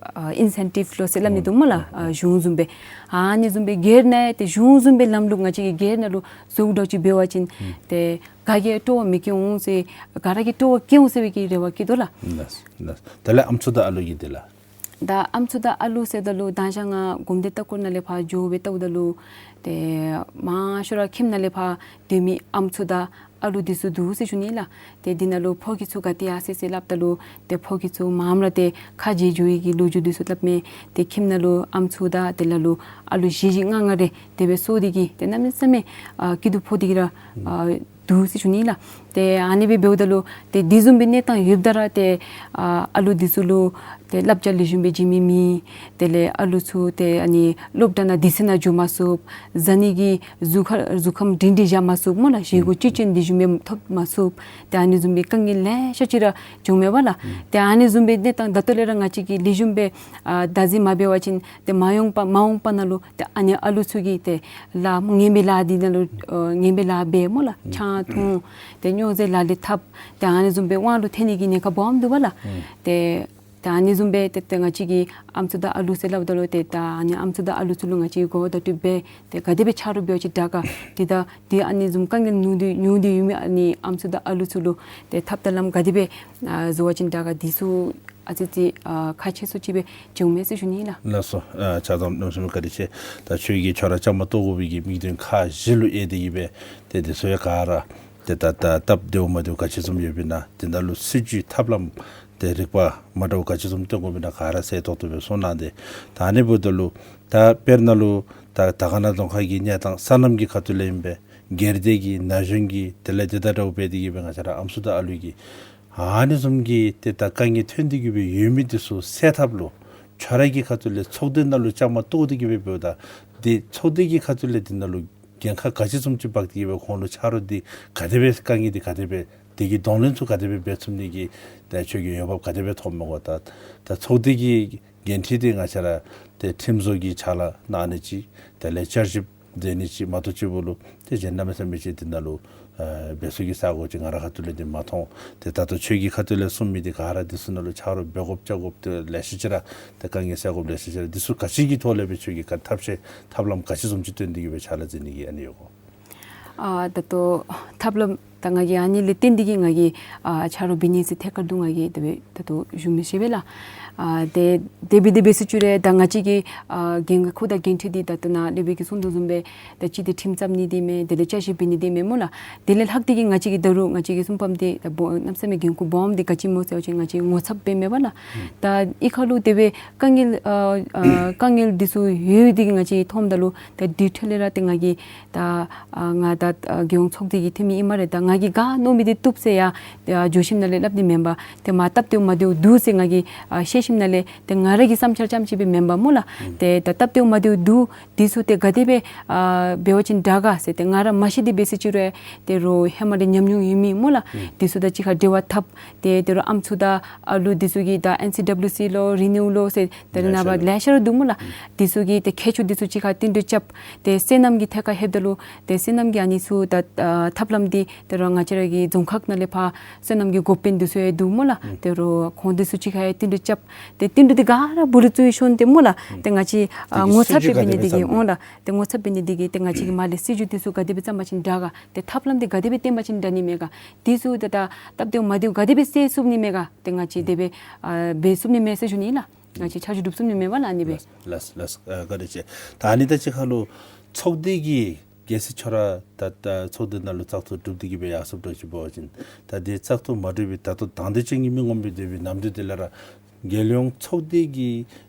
ཨ་ཨིན་སེན་ཊིབ་ལོ་ཟེར་སླབ་ནི་འདུག་སྨོ་ལགས། ཨ་གཞུང་བཟུམ་སྦེ་ཨ་ནི་བཟུམ་སྦེ་སྒེར་ནང་ཡང་ཏེ་གཞུང་བཟུམ་སྦེ་ལམ་ལུགས་ང་བཅས་ཀྱི་སྒེར་ནང་ལུ་བཟོ་དགོཔ་ཅིག་འབད་བ་ཅིན་ཨུམ་ཏེ་ག་གིས་སྤྲོ་བ་མི་བསྐྱེད་འོང་ཟེར་ག་ར་གིས་སྤྲོ་བ་བསྐྱེད་འོང་ཟེར་བའི་གི་རེ་བ་བསྐྱེད་དོ་ལགས། ལགས་ལགས། དེ་ལས་ཨམ་སྲུ་དང་ཨ་ལུ་གི་འདི་ལགས། ད་ཨམ་སྲུ་དང་ཨ་ལུ་ཟེརཝ་ད་ལུ་ད་ཅི་ང་གོམས་འདྲིས་ལྟ་སྐོར་ནང་ལས་ཕར་འགྱོ་སྦེ་བལྟཝ་ད་ལུ་ཏེ་མང་ཤོས་ར་ཁྱིམ་ནང་ལས་ཕར་སྡོད་མི་ཨམ་སྲུ་དང་ཨ་ལུ་འདི་ཚུ་འདུག་ཟེར་ཞུ་ནི་ལགས། ཏེ་འདི་ནང་ལུ་ཕོ་སྐྱེས་ཚུ་ག་ཏེ་ཡར་སོ་ཡི་ཟེར་སླབ་ད་ལུ་ཏེ་ཕོ་སྐྱེས་ཚུ་མངམ་ར་ཏེ་ཁ་རྗེ་འགྱོ་བའི་གི་ལོ་རྒྱུས་འདི་ཚུ་སླབ་མས། ཏེ་ཁྱིམ་ནང་ལུ་ཨམ་སྲུ་དང་དེ་ལས་ལ་ལུ་ཨ་ལུ་བཞི་བཞི་ལྔ་ལྔ་རེ་དེ་སྦེ་གསོ་སྟེ་གིས་ཏེ་གནམ་མེད་ས་མེད་ཨ་སྐྱིད་སྡུག་ཕོག་སྟེ་གིས་ར་ཨ་འདུག་ཟེར་ཞུ་ནི་ལགས། ཏེ་ཨ་ནི་སྦེ་འབདཝ་ད་ལུ་ཏེ་དེ་བཟུམ་སྦེ་གནས་སྟངས་ཡོདཔ་ད་ར་ཏེ་ཨ་ཨ་ལུ་འདི་ཚུ་ལུ་ཏེ་བསླབ་བྱ་ལེགས་ཤོམ་སྦེ་བྱིན་མི་མེད། དེ་ལས་ཨ་ལུ་ཚུ་ཏེ་ཨ་ནི་སློབ་གྲྭ་ནང་དུས་ཚོད་ནང་འགྱོ་མ་ཚུགས། བཟའ་ནི་གི་གཟུགས་ཁ་གཟུགས་ཁམས་སྒྲིང་སྒྲི་བཞག་མ་ཚུགས་སྨོ་ལགས། བཞེས་སྒོ་བཅུད་ཅན་དེ་བཟུམ་སྦེ་ཐོབ་མ་ཚུགས། ཏེ་ཨ་ནི་བཟུམ་སྦེ་དཀའ་ངལ་ལེ་ཤ་ཅིག་ར་བྱུངམ་མས་པ་ལགས། ཏེ་ཨ་ནི་བཟུམ་སྦེ་གནས་སྟངས་ད་ལྟོ་ལས་ར་ང་བཅས་ཀྱིས་ལེགས་ཤོམ་སྦེ་ཨ་བདག་འཛིན་མ་འབད་བ་ཅིན་ཏེ་མ་འོངས་པ་མ་འོངས་པ་ནང་ལུ་ཏེ་ཨ་ནི་ཨ་ལུ་ཚུ་གིས་ཏེ་ལཱ་ངན་པའི་ལཱ་འདི་ནང་ལུ་ཨ་ངན་པའི་ལཱ་འབད་སྨོ་ལགས། ཆང་འཐུང་ཏེ་སྨྱོ་རྫས་ལག་ལེན་འཐབ། ཏེ་ཨ་ནི་བཟུམ་སྦེ་དབང་ལུ་ཐལ་ནི་གི་ཉེན་ཁ་སྦོམ་འདུག་པ་ལགས། ཏེ་ཏེ་ཨ་ནི་བཟུམ་སྦེ་ཏེ་ཏེ་ང་བཅས་ཀྱིས་ཨམ་སྲུ་དང་ཨ་ལུ་ཟེར་སླབ་ད་ལུ་ཏེ་ད་ཨ་ནི་ཨམ་སྲུ་དང་ཨ་ལུ་ཚུ་ལུ་ང་བཅས་ཀྱིས་གོ་བརྡ་སྤྲོད་འབད་ཏེ་ག་དེ་སྦེ་ཆ་རོགས་འབད་བ་ཅིན་དྲག་ག། ཏེ་ད་ཏེ་ཨ་ནི་བཟུམ་དཀའ་ངལ་མྱོང་སྟེ་མྱོང་སྟེ་ཡོད་མི་ཨ་ནི་ཨམ་སྲུ་དང་ཨ་ལུ་ཚུ་ལུ་ཏེ་ཐབས་དང་ལམ་ག་དེ་སྦེ་ཨ་བཟོ་བ་ཅིན་དྲག་ག། འདི་ཚུ་ཨ་ཙི་ཅིག་ཨ་ཁག་ཆེ་ཤོས་ཅིག་སྦེ་བྱུངམ་མས་ཟེར་ཞུ་ནི་ལགས། ལགས་སོ། ཨ་ཆ་ཚང་གནམ་མེད་ས་མེད་བཀའ་དྲིན་ཆེ། ད་ཁྱོད་ཀྱིས་ཁྱོད་ར་བཅའ་མར་གཏོགས་དགོ་པའི་གི་དམིགས་དོན་ཁག་བཞི་ལུ་དབྱེ་སྟེ་གིས་སྦེ་ཏེ་འདི་ཚུ་ཡང་ག་ར་ཏེ་ད་ད་སྟབས་བདེཝ་མ་བདེཝ་ག་ཅི་བཟུམ་ཡོདཔ་ཨིན་ན། དེ་ནང་ལུ་སྲིད་བྱུས་ཐབས་ལམ་ཏེ་རིག་པ་མ་འདྲཝ་ག་ཅི་བཟུམ་སྟོན་དགོཔ་ཨིན་ན་ག་ར་གསལ་ཏོག་ཏོ་སྦེ་གསུངས་གནང་སྟེ། ད་ཨ་ནི་འབདཝ་ད་ལུ་ད་དཔེར་ན་ལུ་ད་དར་དཀར་ན་རྫོང་ཁག་གི་གནས་སྟངས་སོ་ནམ་གྱི་ཁ་ཐུག་ལས་ཨིན་པས། སྒེར་སྡེ་གི་ན་གཞོན་གྱི་དེ་ལས་དེ་དང་འདྲཝ་འབད་དེ་གིས་སྦེ་ང་བཅས་ར་ཨམ་སྲུ་དང་ཨ་ལུ་གི་ཨ་ནི་བཟུམ་གྱི་ཏེ་ད་དཀའ་ངལ་ཐོན་ཏེ་གིས་སྦེ་ཡོད་མི་འདི་ཚུ་སེལ་ཐབས་ལུ་ཁྱོད་ར་གི་ཁ་ཐུག་ལས་ཚོགས་སྡེ་ནང་ལུ་བཅའ་མར་གཏོགས་ཏེ་གིས་སྦེ་འབདཝ་ད་ཏེ་ཚོགས་སྡེ་གི་ཁ་ཐུག་ལས་འདི་ནང་ལུ་འགན་ཁག་ག་ཅི་བཟུམ་ཅིག་འབག་སྟེ་གིས་སྦེ་ཁོང་ལུ་ཆ་རོགས་འདི་ག་དེ་སྦེ་དཀའ་ངལ་འདི་ག་དེ་སྦེ་ དེ་གི་གདོང་ལེན་ཚུ་ག་དེ་སྦེ་འབད་ཚུགས་ནི་གི་ད་ཁྱོད་ཀྱི་འོས་འབབ་ག་དེ་སྦེ་ཐོབ་མས་གོ། ད་ད་ཚོགས་སྡེ་གི་འགན་འཁྲི་འདི་ང་བཅས་ར་ཏེ་ཁྲིམས་བཟོ་གི་ཕྱག་ལཱ་གནང་ནི་ཅིག་དེ་ལས་བསྐྱར་ཞིབ་མཛད་ནི་ཅིག་མ་གཏོགས་གཅིག་པོ་ལུ་ཏེ་གཞན་གནམ་མེད་ས་མེད་ཅིག་འདི་ནང་ལུ་ཨ་འབད་ཚུགས་ཀྱི་ས་གོ་ཅིག་ང་ར་ཁ་ཐུག་ལས་འདི་མ་མཐོང་། ཏེ་ད་ལྟོ་ཁྱོད་ཀྱི་ཁ་ཐུག་ལས་གསུང་མི་འདི་ག་ར་འདི་ཚུ་ནང་ལུ་ཆ་རོགས་འབད་དགོཔ་བཅའ་དགོཔ་ཏེ་ལེ་ཤ་ཅིག་ར་ཏེ་དཀའ་ངལ་སེལ་དགོཔ་ལེ་ཤ་ཅིག་ར། འདི་ཚུ་ག་ཅི་གི་ཐོག་ལས་སྦེ་ཁྱོད་ཀྱིས་ག་ཐབས་ཤེས་ཐབས་ལམ་ག་ཅི་བཟུམ་ཅིག་བཏོན་ཏེ་གི་སྦེ་ཕྱག་ལཱ་མཛད་ནི་གི་ཨ་ནི་ཡོད་གོ། ཨ་ད་ལྟོ་ཐབས་ལམ་ད་ང་གིས་ཨ་ནི་ལས་བརྟེན་ཏེ་གི་ང་གིས་ཨ་ཆ་རོགས་འབད་ནི་ཟེར་ཐད་ཀར་དུ་ང་གིས་དེ་སྦེ་ད་ལྟོ་ཞུ་མི་ཤེས་པས་ལགས། ཨ་ཏེ་དེ་སྦེ་དེ་སྦེ་ཟེར་ཅི་རུང་ད་ང་བཅས་ཀྱི་ཨ་འགན་ཁུར་དང་འགན་འཁྲི་འདི་ད་ལྟོ་ནཱ་སློབ་དཔོན་གྱིས་གསུངས་དོ་བཟུམ་སྦེ་ད་ཅི་ཏེ་ཁྲིམས་བརྩམ་ནི་འདི་མས། དེ་ལས་བསྐྱར་ཞིབ་འབད་ནི་འདི་མས་སྨོ་ལགས། དེ་ལས་ལྷག་སྟེ་གི་ང་བཅས་ཀྱི་ད་རུང་ང་བཅས་ཀྱི་གསུམ་པམ་འདི་ད་སྦོམ་གནམ་མེད་ས་མེད་འགན་ཁུར་སྦོམ་འདི་ག་ཅི་སྨོ་ཟེར་བ་ཅིན་ང་བཅས་ངོ་ཚབ་འབདཝ་མས་པ་ལགས། ད་ཨི་ཁ་ལུ་དེ་སྦེ་དཀའ་ངལ་ཨ་ཨ་དཀའ་ངལ་འདི་ཚུ་ཡོད་དེ་གི་ང་བཅས་མཐོངམ་ད་ལུ་ད་དེ་འཕྲོ་ལས་ར་ཏེ་ང་གིས་ད་ཨ་ང་ད་ཨ་རྒྱལ་ཡོངས་ཚོགས་སྡེ་གི་འཐུས་མི་ཨིན་སྨ་རེ། ད་ང་གིས་ག་མནོ་མི་འདི་བཏུབ་ཟེར་ཡ་ཨ་འགྱོ་ཞིནམ་ལས་སླབ་ནི་མེན་པར་ཏེ་མ་སྟབས་བདེཝ་མ་བདེཝ་འདུག་ཟེར་ང་གིས་ཨ་ཤེས་ཞིནམ་ལས་ཏེ་ང་ར་གི་བསམ་འཆར་ཙམ་ཅིག་སྦེ་མེན་པར་སྨོ་ལགས། ཨུམ་ཏེ་ད་སྟབས་བདེཝ་མ་བདེཝ་འདུག། འདི་ཚུ་ཏེ་ག་དེ་སྦེ་ཨ་འབད་བ་ཅིན་དྲག་ག་ཟེར་ཏེ་ང་ར་མ་ཤེས་ཏེ་འབད་ཟེར་ཅི་རུང་ཏེ་རོགས་ཧེ་མ་ལས་ཉམས་མྱོང་ཡོད་མི་སྨོ་ལགས། ཨུམ་འདི་ཚུ་དང་གཅིག་ཁར་འབྲེལ་བ་འཐབ། ཏེ་དོ་རུང་ཨམ་སྲུ་དང་ཨ་ལུ་འདི་ཚུ་གིས་ད་ཨེན་སི་ཌབ་ལུ་སི་ལོ་རི་ནིའུ་ལོ་ཟེར་ཏེ་ལེ་ཤ་ནངས་པ་ར་ལེ་ཤ་ར་འདུག་སྨོ་ལགས། ཨུམ་འདི་ཚུ་གིས་ཏེ་མཁས་མཆོག་འདི་ཚུ་གཅིག་ཁར་བསྟུན་གྲོས་རྐྱབ། ཏེ་སོ་ནམ་གྱི་ཐད་ཁར་ལྷོདཔ་ད་ལུ་ཏེ་སོ་ནམ་གྱི་ཨ་ནི་ཚུ་ད་ཨ་ཐབས་ལམ་འདི་དོ་རུང་ང་བཅས་ར་གི་རྫོང་ཁག་ནང་ལས་ཕར་སོ་ནམ་གྱི་འགོ་དཔོན་འདི་ཚུ་ཡང་འདུག་སྨོ་ལགས། ཨུམ་དོ་རུང་ཁོང་འདི་ཚུ་གཅིག་ཁར་ཡང་བསྟུན་གྲོས་རྐྱབ། ཏེ་བསྟུན་གྲོས་འདི་ག་ར་སྦུག་ལུ་བཙུགས་ཞིནམ་ཏེ་སྨོ་ལགས། ཨུམ་ཏེ་ང་བཅས་ཨ་ཏེ་གི་ངོ་ཚབ་སྲིད་བྱུས་འབད་ག་ནི་དེ་དེ་སྦེ་གིས་བརྩམས་ཨོང་ལགས། ཏེ་ངོ་ཚབ་འབད་ནི་དེ་གིས་ཏེ་ང་བཅས་ཀྱིས་མར་ལས་སྲིད་བྱུས་འདི་ཚུ་ག་དེ་སྦེ་བརྩམ་པ་ཅིན་དྲག་ག། ཏེ་ཐབས་ལམ་འདི་ག་དེ་སྦེ་བཏོན་པ་ཅིན་དྲག་ནི་མས་ག། འདི་ཚུ་ཏེ་ད་སྟབས་བདེཝ་མ་བདེཝ་ག་དེ་སྦེ་སེལ་ཚུགས་ནི་མས་ག། ཏེ་ང་བཅས་དེ་སྦེ་ཨ་འབད་ཚུགས་ནི་མས་ཟེར་ཞུ་ནི་ལགས། ང་བཅས་ཆ་འཇོག་གྲུབ་ཚུགས་ནི་མས་པ་ལགས། ཨ་ནི་སྦེ། ལགས་ལགས་ཨ་བཀའ་དྲིན་ཆེ། ད་ཨ་ནི་ད་ཅི་ཁ་ལུ་ཚོགས་སྡེ་གི་གལ་སྲིད་ཁྱོད་ར་ད་ད་ཚོགས་སྡེ་ནང་ལུ་བཙག་འཐུ་གྲུབ་སྟེ་གི་སྦེ་ཡར་སོངམ་འདྲཝ་ཅིག་འབད་བ་ཅིན་ད་དེ་བཙག་འཐུ་མ་གྲུབ་པའི་ད་ལྟོ་དང་འདོད་ཅན་གྱི་མི་ངོམ་སྦེ་སྡོད་པའི་ནམ་དུས་འདི་ལས་ར་རྒྱལ་ཡོངས་ཚོགས་སྡེ་གི་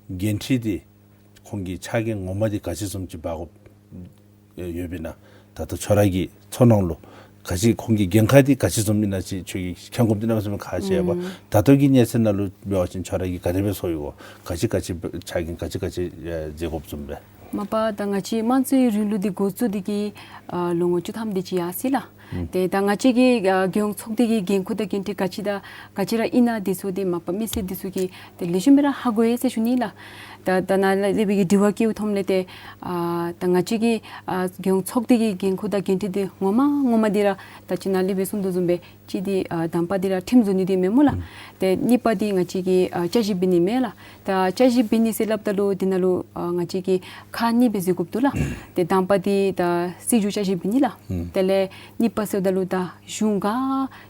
འགན་འཁྲི་འདི་ཁོང་གི་ཕྱག་འགན་ངོ་མ་འདི་ག་ཅི་བཟུམ་ཅིག་འབག་དགོཔ་ཡོདཔ་ཨིན་ན། ད་ལྟོ་ཁྱོད་ར་གི་ཚོར་སྣང་ལུ་ག་ཅི་ཁོང་གི་འགན་ཁག་འདི་ག་ཅི་བཟུམ་ཨིན་ན་ཅིག་ཁྱོད་ཀྱིས་མཁྱེན་དགོཔ་འདི་གནམ་མེད་ས་མེད་ཁག་ཆེ་བས། ཨུམ་ད་ལྟོ་གི་གནས་ཚུལ་ནང་ལུ་འབད་བ་ཅིན་ཁྱོད་ར་གིས་ག་དེ་སྦེ་ཚོར་ཡི་གོ། ག་ཅི་ག་ཅི་ཕྱག་འགན་ག་ཅི་ག་ཅི་ཨེ་མཛད་དགོཔ་བཟུམ་སྦེ། མ་པ་ད་ང་བཅས་དམངས་གཙོའི་རིང་ལུགས་འདི་འགོ་བཙུགས་ཏེ་གི་ཨ་ལོ་ངོ་བཅུ་ཐམ་དེ་ཅིག་ཡར་སོ་ཡི་ལགས། ཨུམ་ཏེ་ད་ང་བཅས་ཀྱི་ཨ་རྒྱལ་ཡོངས་ཚོགས་སྡེ་གི་འགན་ཁུར་དང་འགན་འཁྲི་ག་ཅི་དང་ག་ཅི་ར་ཨིན་ན་འདི་ཚུ་འདི་མ་པ་མི་སེར་འདི་ཚུ་གིས་ཏེ་ལེགས་ཤོམ་སྦེ་ར་ཧ་གོ་ཡི་ཟེར་ཞུ་ནི་ལགས། ད་ད་ནཱ་ལས་སློབ་དཔོན་གྱིས་དྲི་བ་བཀོདཔ་ཐོནམ་ལས་ཏེ་ཨ་ད་ང་བཅས་ཀྱི་ཨ་རྒྱལ་ཡོངས་ཚོགས་སྡེ་གི་འགན་ཁུར་དང་འགན་འཁྲི་འདི་ངོ་མ་ངོ་མ་འདི་ར་ད་ཅི་ནཱ་སློབ་དཔོན་གསུངས་དོ་བཟུམ་སྦེ་གཅིག་འདི་ཨ་དང་པ་འདི་ར་ཁྲིམས་བཟོ་ནི་འདི་མས་སྨོ་ལགས། ཨུམ་ཏེ་གཉིས་པ་འདི་ང་བཅས་ཀྱིས་ཨ་བསྐྱར་ཞིབ་འབད་ནི་མས་ལགས། ད་བསྐྱར་ཞིབ་འབད་ནི་ཟེར་སླབ་ད་ལུ་འདི་ནང་ལུ་ཨ་ང་བཅས་ཀྱིས་ཁག་གཉིས་སྦེ་བཟོ་དགོཔ་འདུག་ལགས། ཏེ་དང་པ་འདི་ད་སྲིད་བྱུས་བསྐྱར་ཞིབ་འབད་ནི་ལགས། ཨུམ་དེ་ལས་གཉིས་པ་ཟེརཝ་ད་ལུ་ད་གཞུང་ག་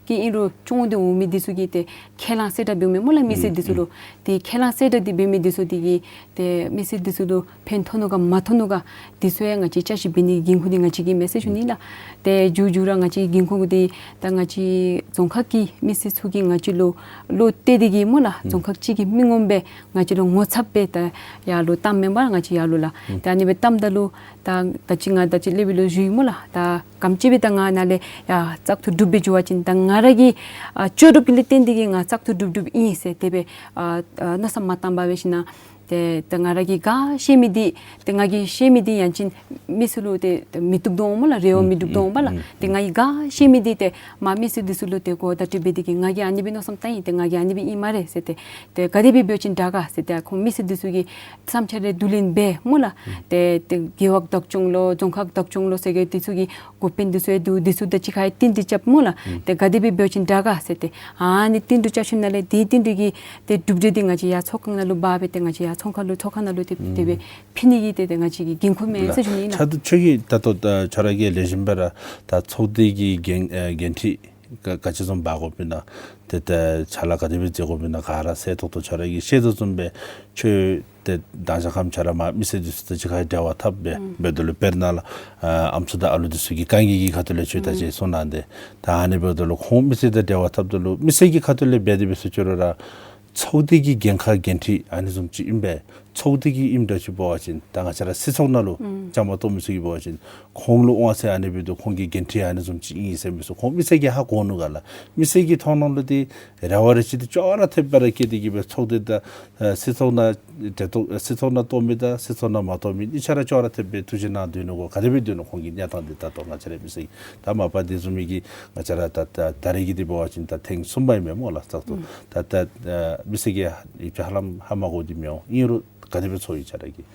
གི་ཨིན་རུང་སྐྱོང་སྟེ་འོང་མི་འདི་ཚུ་གིས་ཏེ་ཁས་བླངས་གསལ་བསྒྲགས་འབདཝ་མས་སྨོ་ལགས། མི་སེར་འདི་ཚུ་ལུ། ཨུམ་ཏེ་ཁས་བླངས་གསལ་བསྒྲགས་འདི་འབད་མི་འདི་ཚུ་འདི་གིས་ཏེ་མི་སེར་འདི་ཚུ་ལུ་ཕན་ཐོགས་ནུག་ག་མ་ཐོགས་ནུག་ག། འདི་ཚུ་ཡང་ང་བཅས་བསྐྱར་ཞིབ་འབད་ནི་འགན་ཁུར་འདི་ང་བཅས་ཀྱི་མས་ཟེར་ཞུ་ནི་ལགས། ཏེ་མཇུག་མཇུག་ར་ང་བཅས་འགན་ཁུར་འདི་ད་ང་བཅས་རྫོང་ཁག་གི་མི་སེར་ཚུ་གིས་ང་བཅས་ལུ་བློ་གཏད་དེ་གི་སྨོ་ལགས། ཨུམ་རྫོང་ཁག་གཅིག་གི་མི་ངོམ་སྦེ་ང་བཅས་ལུ་ངོ་ཚབ་སྦེ་ད་ཡར་ལུ་བཏངམ་མས་པ་ང་བཅས་ཡར་ལུ་ལགས། ཨུམ་ཏེ་ཨ་ནི་སྦེ་བཏངམ་ད་ལུ་ད་ད་ཅི་ང་ད་ཅི་སློབ་དཔོན་ལུ་ཞུ་ཡི་སྨོ་ལགས། ད་ག་དེམ་ཅིག་སྦེ་ད་ང་ནཱ་ལས་ཡར་བཙག་འཐུ་གྲུབ་སྦེ་འགྱོ་བ་ཅིན་ད་ང་ར་གི་ཨ་ལྕོགས་གྲུབ་ཀྱི་ལས་བརྟེན་ཏེ་གི་ང་བཙག་འཐུ་གྲུབ་གྲུབཔ་ཨིན་ཟེར་དེ་སྦེ་ཨ་ཨ་མནོ་བསམ་མ་བཏང་པར་འབད་ཞིན་ན་ཏེ་ད་ང་ར་གིས་ག་ཤེས་མི་འདི་ཏེ་ང་གིས་ཤེས་མི་འདི་ཡང་ཅིན་མི་ཚུ་ལུ་ཏེ་ཏེ་མི་བཏུབ་དོ་འོང་སྨོ་ལགས། རེ་བ་མི་འགྲུབ་དོ་འོང་པ་ལགས། ཨུམ་ཏེ་ང་གིས་ག་ཤེས་མི་འདི་ཏེ་མ་མི་སེར་འདི་ཚུ་ལུ་ཏེ་གོ་བརྡ་སྤྲོད་འབད་དེ་གི་ང་གིས་ཨ་ནི་སྦེ་མནོ་བསམ་བཏང་ཡི། ཏེ་ང་གིས་ཨ་ནི་སྦེ་ཨིན་སྨ་རེ་ཟེར། ཏེ་ག་དེ་སྦེ་འབད་བ་ཅིན་དྲག་ག་ཟེར་ཏེ་ཁོང་མི་སེར་འདི་ཚུ་གི་བསམ་འཆར་རེ་བསྡུ་ལེན་འབད་སྨོ་ལགས། ཨུམ་ཏེ་ཏེ་རྒེད་འོག་བདག་སྐྱོང་ལོ་རྫོང་ཁག་བདག་སྐྱོང་ལོ་ཟེར་གི་འདི་ཚུ་གི་འགོ་དཔོན་འདི་ཚུ་ཡང་འདུག། འདི་ཚུ་དང་གཅིག་ཁར་བསྟུན་གྲོས་རྐྱབ་སྨོ་ལགས། ཨུམ་ཏེ་ག་དེ་སྦེ་འབད་བ་ཅིན་དྲག་ག་ཟེར་ཏེ་ཨ་ནི་བསྟུན་གྲོས་རྐྱབ་ཞིནམ་ལས་དེ་བསྟུན་གྲོས་ཀྱི་ཏེ་གྲུབ་འབྲས་འདི་ང་བཅས་ཡར་ཚོགས་ཁང་ནང་ལུ་འབག་སྦེ་ཏེ་ང་བཅས་ཡར་ཚོགས་ཁང་ལུ་ཚོགས་ཁང་ནང་ལུ་ཏེ་ཨུམ་དེ་སྦེ་ཕུལ་ནི་གི་ཏེ་ཏེ་ང་བཅས་ཀྱི་འགན་ཁུར་མས་ཟེར་ཞུ་ནི་ཨིན་ལགས། ད་ལྟོ་ཁྱོད་ཀྱིས་ད་ལྟོ་ད་ཁྱོད་ར་གིས་ལེགས་ཤོམ་སྦེ་ར་ད་ཚོགས་སྡེ་གི་འགན་ཨེ་འགན་འཁྲི་ག་ག་ཅི་བཟུམ་འབག་དགོཔ་ཨིན་ན་ཏེ་ད་ཕྱག་ལཱ་ག་དེ་སྦེ་མཛད་དགོཔ་ཨིན་ན་ག་ར་གསལ་ཏོག་ཏོ་ཁྱོད་ར་གིས་ཤེས་དོ་བཟུམ་སྦེ་ཁྱོད་ཏེ་མདང་ཞག་ཁམས་ཁྱོད་ར་མ་མི་སེར་འདི་ཚུ་དང་གཅིག་ཁར་འབྲེལ་བ་འཐབ་སྦེ་ཨུམ་འབདཝ་ད་ལུ་དཔེར་ན་ལགས་ཨ་ཨམ་སྲུ་དང་ཨ་ལུ་འདི་ཚུ་གི་དཀའ་ངལ་གྱི་ཁ་ཐུག་ལས་ཁྱོད་ད་ཨུམ་ཅིག་གསུངས་གནང་སྟེ། ད་ཨ་ནི་འབདཝ་ད་ལུ་ཁོང་མི་སེར་དང་འབྲེལ་བ་འཐབ་ད་ལུ་མི་སེར་གྱི་ཁ་ཐུག་ལས་འབད་དེ་འབད་ཟེར་ཅི་རུང་ར་ཚོགས་སྡེ་གི་འགན་ཁག་འགན་འཁྲི་ཨ་ནི་བཟུམ་ཅིག་ཨིན་པས། ཚོགས་སྡེ་གི་ཨིནམ་འདྲཝ་ཅིག་འབད་བ་ཅིན་ད་ང་བཅས་ར་སྲིད་ཚོགས་ནང་ལུ་ཨུམ་བཅའ་མར་གཏོགས་མི་ཚུ་གིས་འབད་བ་ཅིན་ཁོང་ལུ་དབང་ཚད་ཨ་ནི་འབདཝ་ད་ཁོང་གི་འགན་འཁྲི་ཨ་ནི་བཟུམ་ཅིག་ཨིན་ཟེར་མི་ཚུ་ཁོང་མི་སེར་གྱིས་ཧ་གོ་ནུག་ག་ལགས། མི་སེར་གྱི་མཐོང་སྣང་ལུ་འདི་རེ་བ་རེ་ཆེ་འདི་ཅོག་ར་འཐདཔ་སྦེ་ར་བསྐྱེད་དེ་གིས་སྦེ་ཚོགས་སྡེ་དང་ཨེ་སྲིད་ཚོགས་ནང་འབྲེལ་གཏོགས་ཨེ་སྲིད་ཚོགས་ནང་གཏོགས་མི་དང་སྲིད་ཚོགས་ནང་མ་གཏོགས་མི་གཉིས་ཆ་ར་ཅོག་ར་འཐདཔ་སྦེ་ཐུགས་རྗེ་གནང་སྡོད་ནུག་གོ། ག་དེ་སྦེ་སྡོད་ནུག་ཁོང་གི་གནས་སྟངས་འདི་ད་ལྟོ་ང་བཅས་ར་མི་སེར་གྱིས་ད་མ་པ་དེ་བཟུམ་མའི་གི་ང་བཅས་ར་ད་ད་ད་རེས་ཀྱི་འདི་འབད་བ་ཅིན་ད་ཐེངས་གསུམ་པ་ཨིན་མས་སྨོ་ལགས། ད་ལྟོ་ཨུམ་ད་ད་ཨེ་མི་སེར་གྱིས་ཡིད་ཆེས་ཧ་ལམ་ཧ་མ་གོཝ་འདི་མི་འོང་། ཨིན་རུང་ག་དེ་སྦེ་ཚོར་ཡི་ཁྱོད་ར་གིས།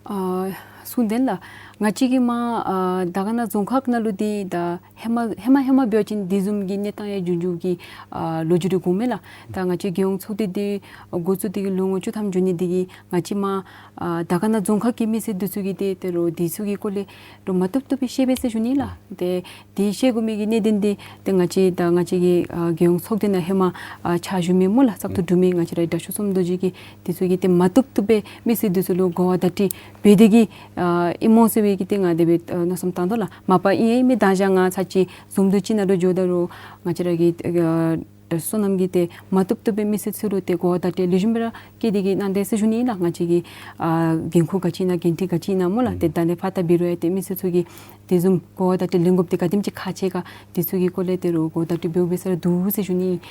ཨ་གསུང་དོན་ལགས། ང་བཅས་ཀྱིས་མར་ཨ་དར་དཀར་ན་རྫོང་ཁག་ནང་ལུ་འདི་ད་ཧེ་མ་ཧེ་མ་ཧེ་མ་འབད་བ་ཅིན་དེ་བཟུམ་གྱི་གནས་སྟངས་ཡང་འབྱུང་འགྱོ་གི་ཨ་ལོ་རྒྱུས་རེ་གོཝ་མས་ལགས། ད་ང་བཅས་རྒྱལ་ཡོངས་ཚོགས་སྡེ་འདི་འགོ་བཙུགས་ཏེ་གི་ལོ་ངོ་བཅུ་ཐམ་འགྱོ་ནི་འདི་གིས་ང་བཅས་མར་ཨ་དར་དཀར་ན་རྫོང་ཁག་གི་མི་སེར་འདི་ཚུ་གིས་ཏེ་ཏེ་རོགས་འདི་ཚུ་གི་སྐོར་ལས་རོགས་མ་བཏུབ་བཏུབ་སྦེ་ཤེས་པས་ཟེར་ཞུ་ནི་ལགས། ཏེ་དེ་ཤེས་དགོ་མི་གི་གནད་དོན་འདི་ཏེ་ང་བཅས་ད་ང་བཅས་ཀྱི་ཨ་རྒྱལ་ཡོངས་ཚོགས་སྡེ་ནང་ཧེ་མ་ཨ་ཕྱག་ཞུ་མི་སྨོ་ལགས། བཙག་འཐུ་གྲུབ་མི་ང་བཅས་ར་དྲག་ཤོས་བསོད་ནམས་རྡོ་རྗེ་གིས་འདི་ཚུ་གིས་ཏེ་མ་བཏུབ་བཏུབ་སྦེ་མི་སེར་འདི་ཚུ་ལུ་གོ་བ་བརྡ་སྤྲོད་འབད་དེ་གིས་ཨ་ཨིནམ་འོང་ཟེར་བའི་གི་ཏེ་ང་དེ་སྦེ་ཨ་མནོ་བསམ་བཏང་དོ་ལགས། མ་པ་ཨིན་ཡང་མི་ད་ཅི་ང་ཚར་གཅིག་འཛོམས་འདུ་ཅིག་ནང་ལུ་འགྱོཝ་ད་རུང་ང་བཅས་ར་གི་ཨ་བསོད་ནམས་ཀྱིས་ཏེ་མ་བཏུབ་བཏུབ་སྦེ་མི་སེར་ཚུ་ལུ་ཏེ་གོ་བ་བརྡ་སྤྲོད་ལེགས་ཤོམ་སྦེ་ར་བཀོད་དེ་གིས་གནང་དེས་ཟེར་ཞུ་ནི་ལགས། ང་བཅས་ཀྱི་ཨ་འགན་ཁུར་ག་ཅི་ཨིན་ན་འགན་འཁྲི་ག་ཅི་ཨིན་ན་སྨོ་ལགས། ཨུམ་ཏེ་ད་ལས་ཕར་ད་འབད་རུང་ཡང་ཏེ་མི་སེར་ཚུ་གིས་དེ་བཟུམ་གོ་བ་བརྡ་སྤྲོད་ལེན་དགོཔ་འདི་ག་དེམ་ཅིག་ཁག་ཆེ་ག་འདི་ཚུ་གི་སྐོར་ལས་ཏེ་རོགས་གོ་བ་བརྡ་སྤྲོད་འབདཝ་འབད་ས་ར་འདུག་ཟེར་ཞུ་ནི།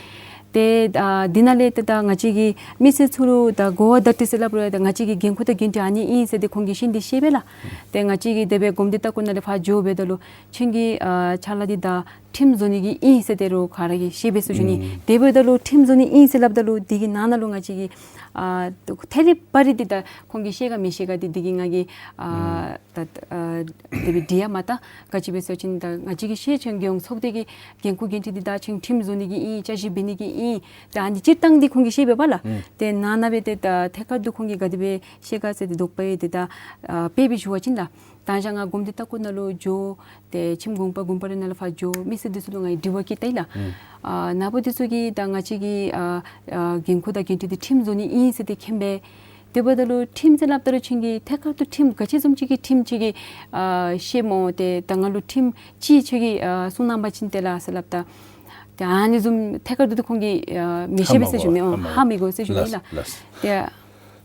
ཏེ་ཨ་འདི་ནང་ལས་ཏེ་ད་ང་བཅས་ཀྱིས་མི་སེར་ཚུ་ལུ་ད་གོ་བ་བརྡ་སྤྲོད་ཟེར་སླབ་རུང་ཡང་ད་ང་བཅས་ཀྱི་འགན་ཁུར་དང་འགན་འཁྲི་ཨ་ནི་ཨིན་ཟེར་ཏེ་ཁོང་གིས་ཤེས་ནི་འདི་ཤེས་པས་ལགས། ཏེ་ང་བཅས་ཀྱིས་དེ་སྦེ་གོམས་འདྲིས་ལྟ་སྐོར་ནང་ལས་ཕར་འགྱོ་འབདཝ་ད་ལུ་ཁྱོད་ཀྱིས་ཨ་ཕྱག་ལཱ་འདི་ད་ཁྲིམས་བཟོ་ནི་གི་ཨིན་ཟེར་ཏེ་རོགས་ག་ར་གིས་ཤེས་པས་ཟེར་ཞུ་ནི། ཨུམ་དེ་འབདཝ་ད་ལུ་ཁྲིམས་བཟོ་ནི་ཨིན་ཟེར་སླབ་ད་ལུ་དེ་གི་ནང་ན་ལུ་ང་བཅས་ཀྱིས་ཨ་ཐད་རི་བ་རི་འདི་ད་ཁོང་གིས་ཤེས་ག་མི་ཤེས་ག་འདི་དེ་གི་ང་གིས་ཨ་ཨུམ་ད་ཨ་དེ་སྦེ་འདྲི་ཡང་མ་བཏང་། ག་ཅི་སྦེ་ཟེར་བ་ཅིན་ད་ང་བཅས་ཀྱིས་ཤེས་ཆེན་རྒྱལ་ཡོངས་ཚོགས་སྡེ་གི་འགན་ཁུར་འགན་འཁྲི་འདི་ད་ཆེན་ཁྲིམས་བཟོ་ནི་གི་ཨིན་བསྐྱར་ཞིབ་འབད་ནི་གི་ཨིན། ད་ཨ་ནི་སྤྱིར་བཏང་འདི་ཁོང་གིས་ཤེས་པས་པ་ལགས། ཨུམ་ཏེ་ནང་ན་སྦེ་ཏེ་ད་ཐད་ཀར་དུ་ཁོང་གིས་ག་དེ་སྦེ་ཤེས་ག་ཟེར་ཏེ་དོགས་པ་ཡོད། ཏེ་ད་ཨ་དཔེ་སྦེ་ཞུ་བ་ཅིན་ལགས། ད་ཅི་ང་གོམས་འདྲིས་ལྟ་སྐོར་ནང་ལུ་འགྱོ་ཏེ་ཁྱིམ་གུང་པ་གུང་པ་རེ་ནང་ལུ་ཕར་འགྱོ་མི་སེར་འདི་ཚུ་ལུ་ང་གིས་དྲི་བ་བཀོད་ལྟ་ཡི་ལགས། ཨུམ་ཨ་ནཱ་བུ་འདི་ཚུ་གིས་ད་ང་བཅས་ཀྱི་ཨ་ཨ་འགན་ཁུར་དང་འགན་འཁྲི་འདི་ཁྲིམས་བཟོ་ནི་ཨིན་ཟེར་ཏེ་མཁྱེན་པས། དེ་འབདཝ་ད་ལུ་ཁྲིམས་ཟེར་སླབ་ད་ལུ་ཁྱོད་ཀྱིས་ཐད་ཀར་དུ་ཁྲིམས་ག་ཅི་བཟུམ་ཅིག་གི་ཁྲིམས་ཁྱོད་ཀྱིས་ཨ་ཤེས་སྨོ། ཏེ་ད་ང་ལུ་ཁྲིམས་ཅིག་ཁྱོད་ཀྱིས་ཨ་གསུང་གནང་པ་ཅིན་ཏེ་ལགས་ཟེར་སླབ་ད། ཏེ་ཨ་ནི་བཟུམ་ཐད་ཀར་དུ་ཁོང་གིས་ཨ་མི་ཤེས་པས་ཟེར་ཞུ་ནི། ཧ་མ་གོ་ཧ་མི་གོ་ཟེར་ཞུ་ནི་ལགས། ལགས་ལགས། ཏེ་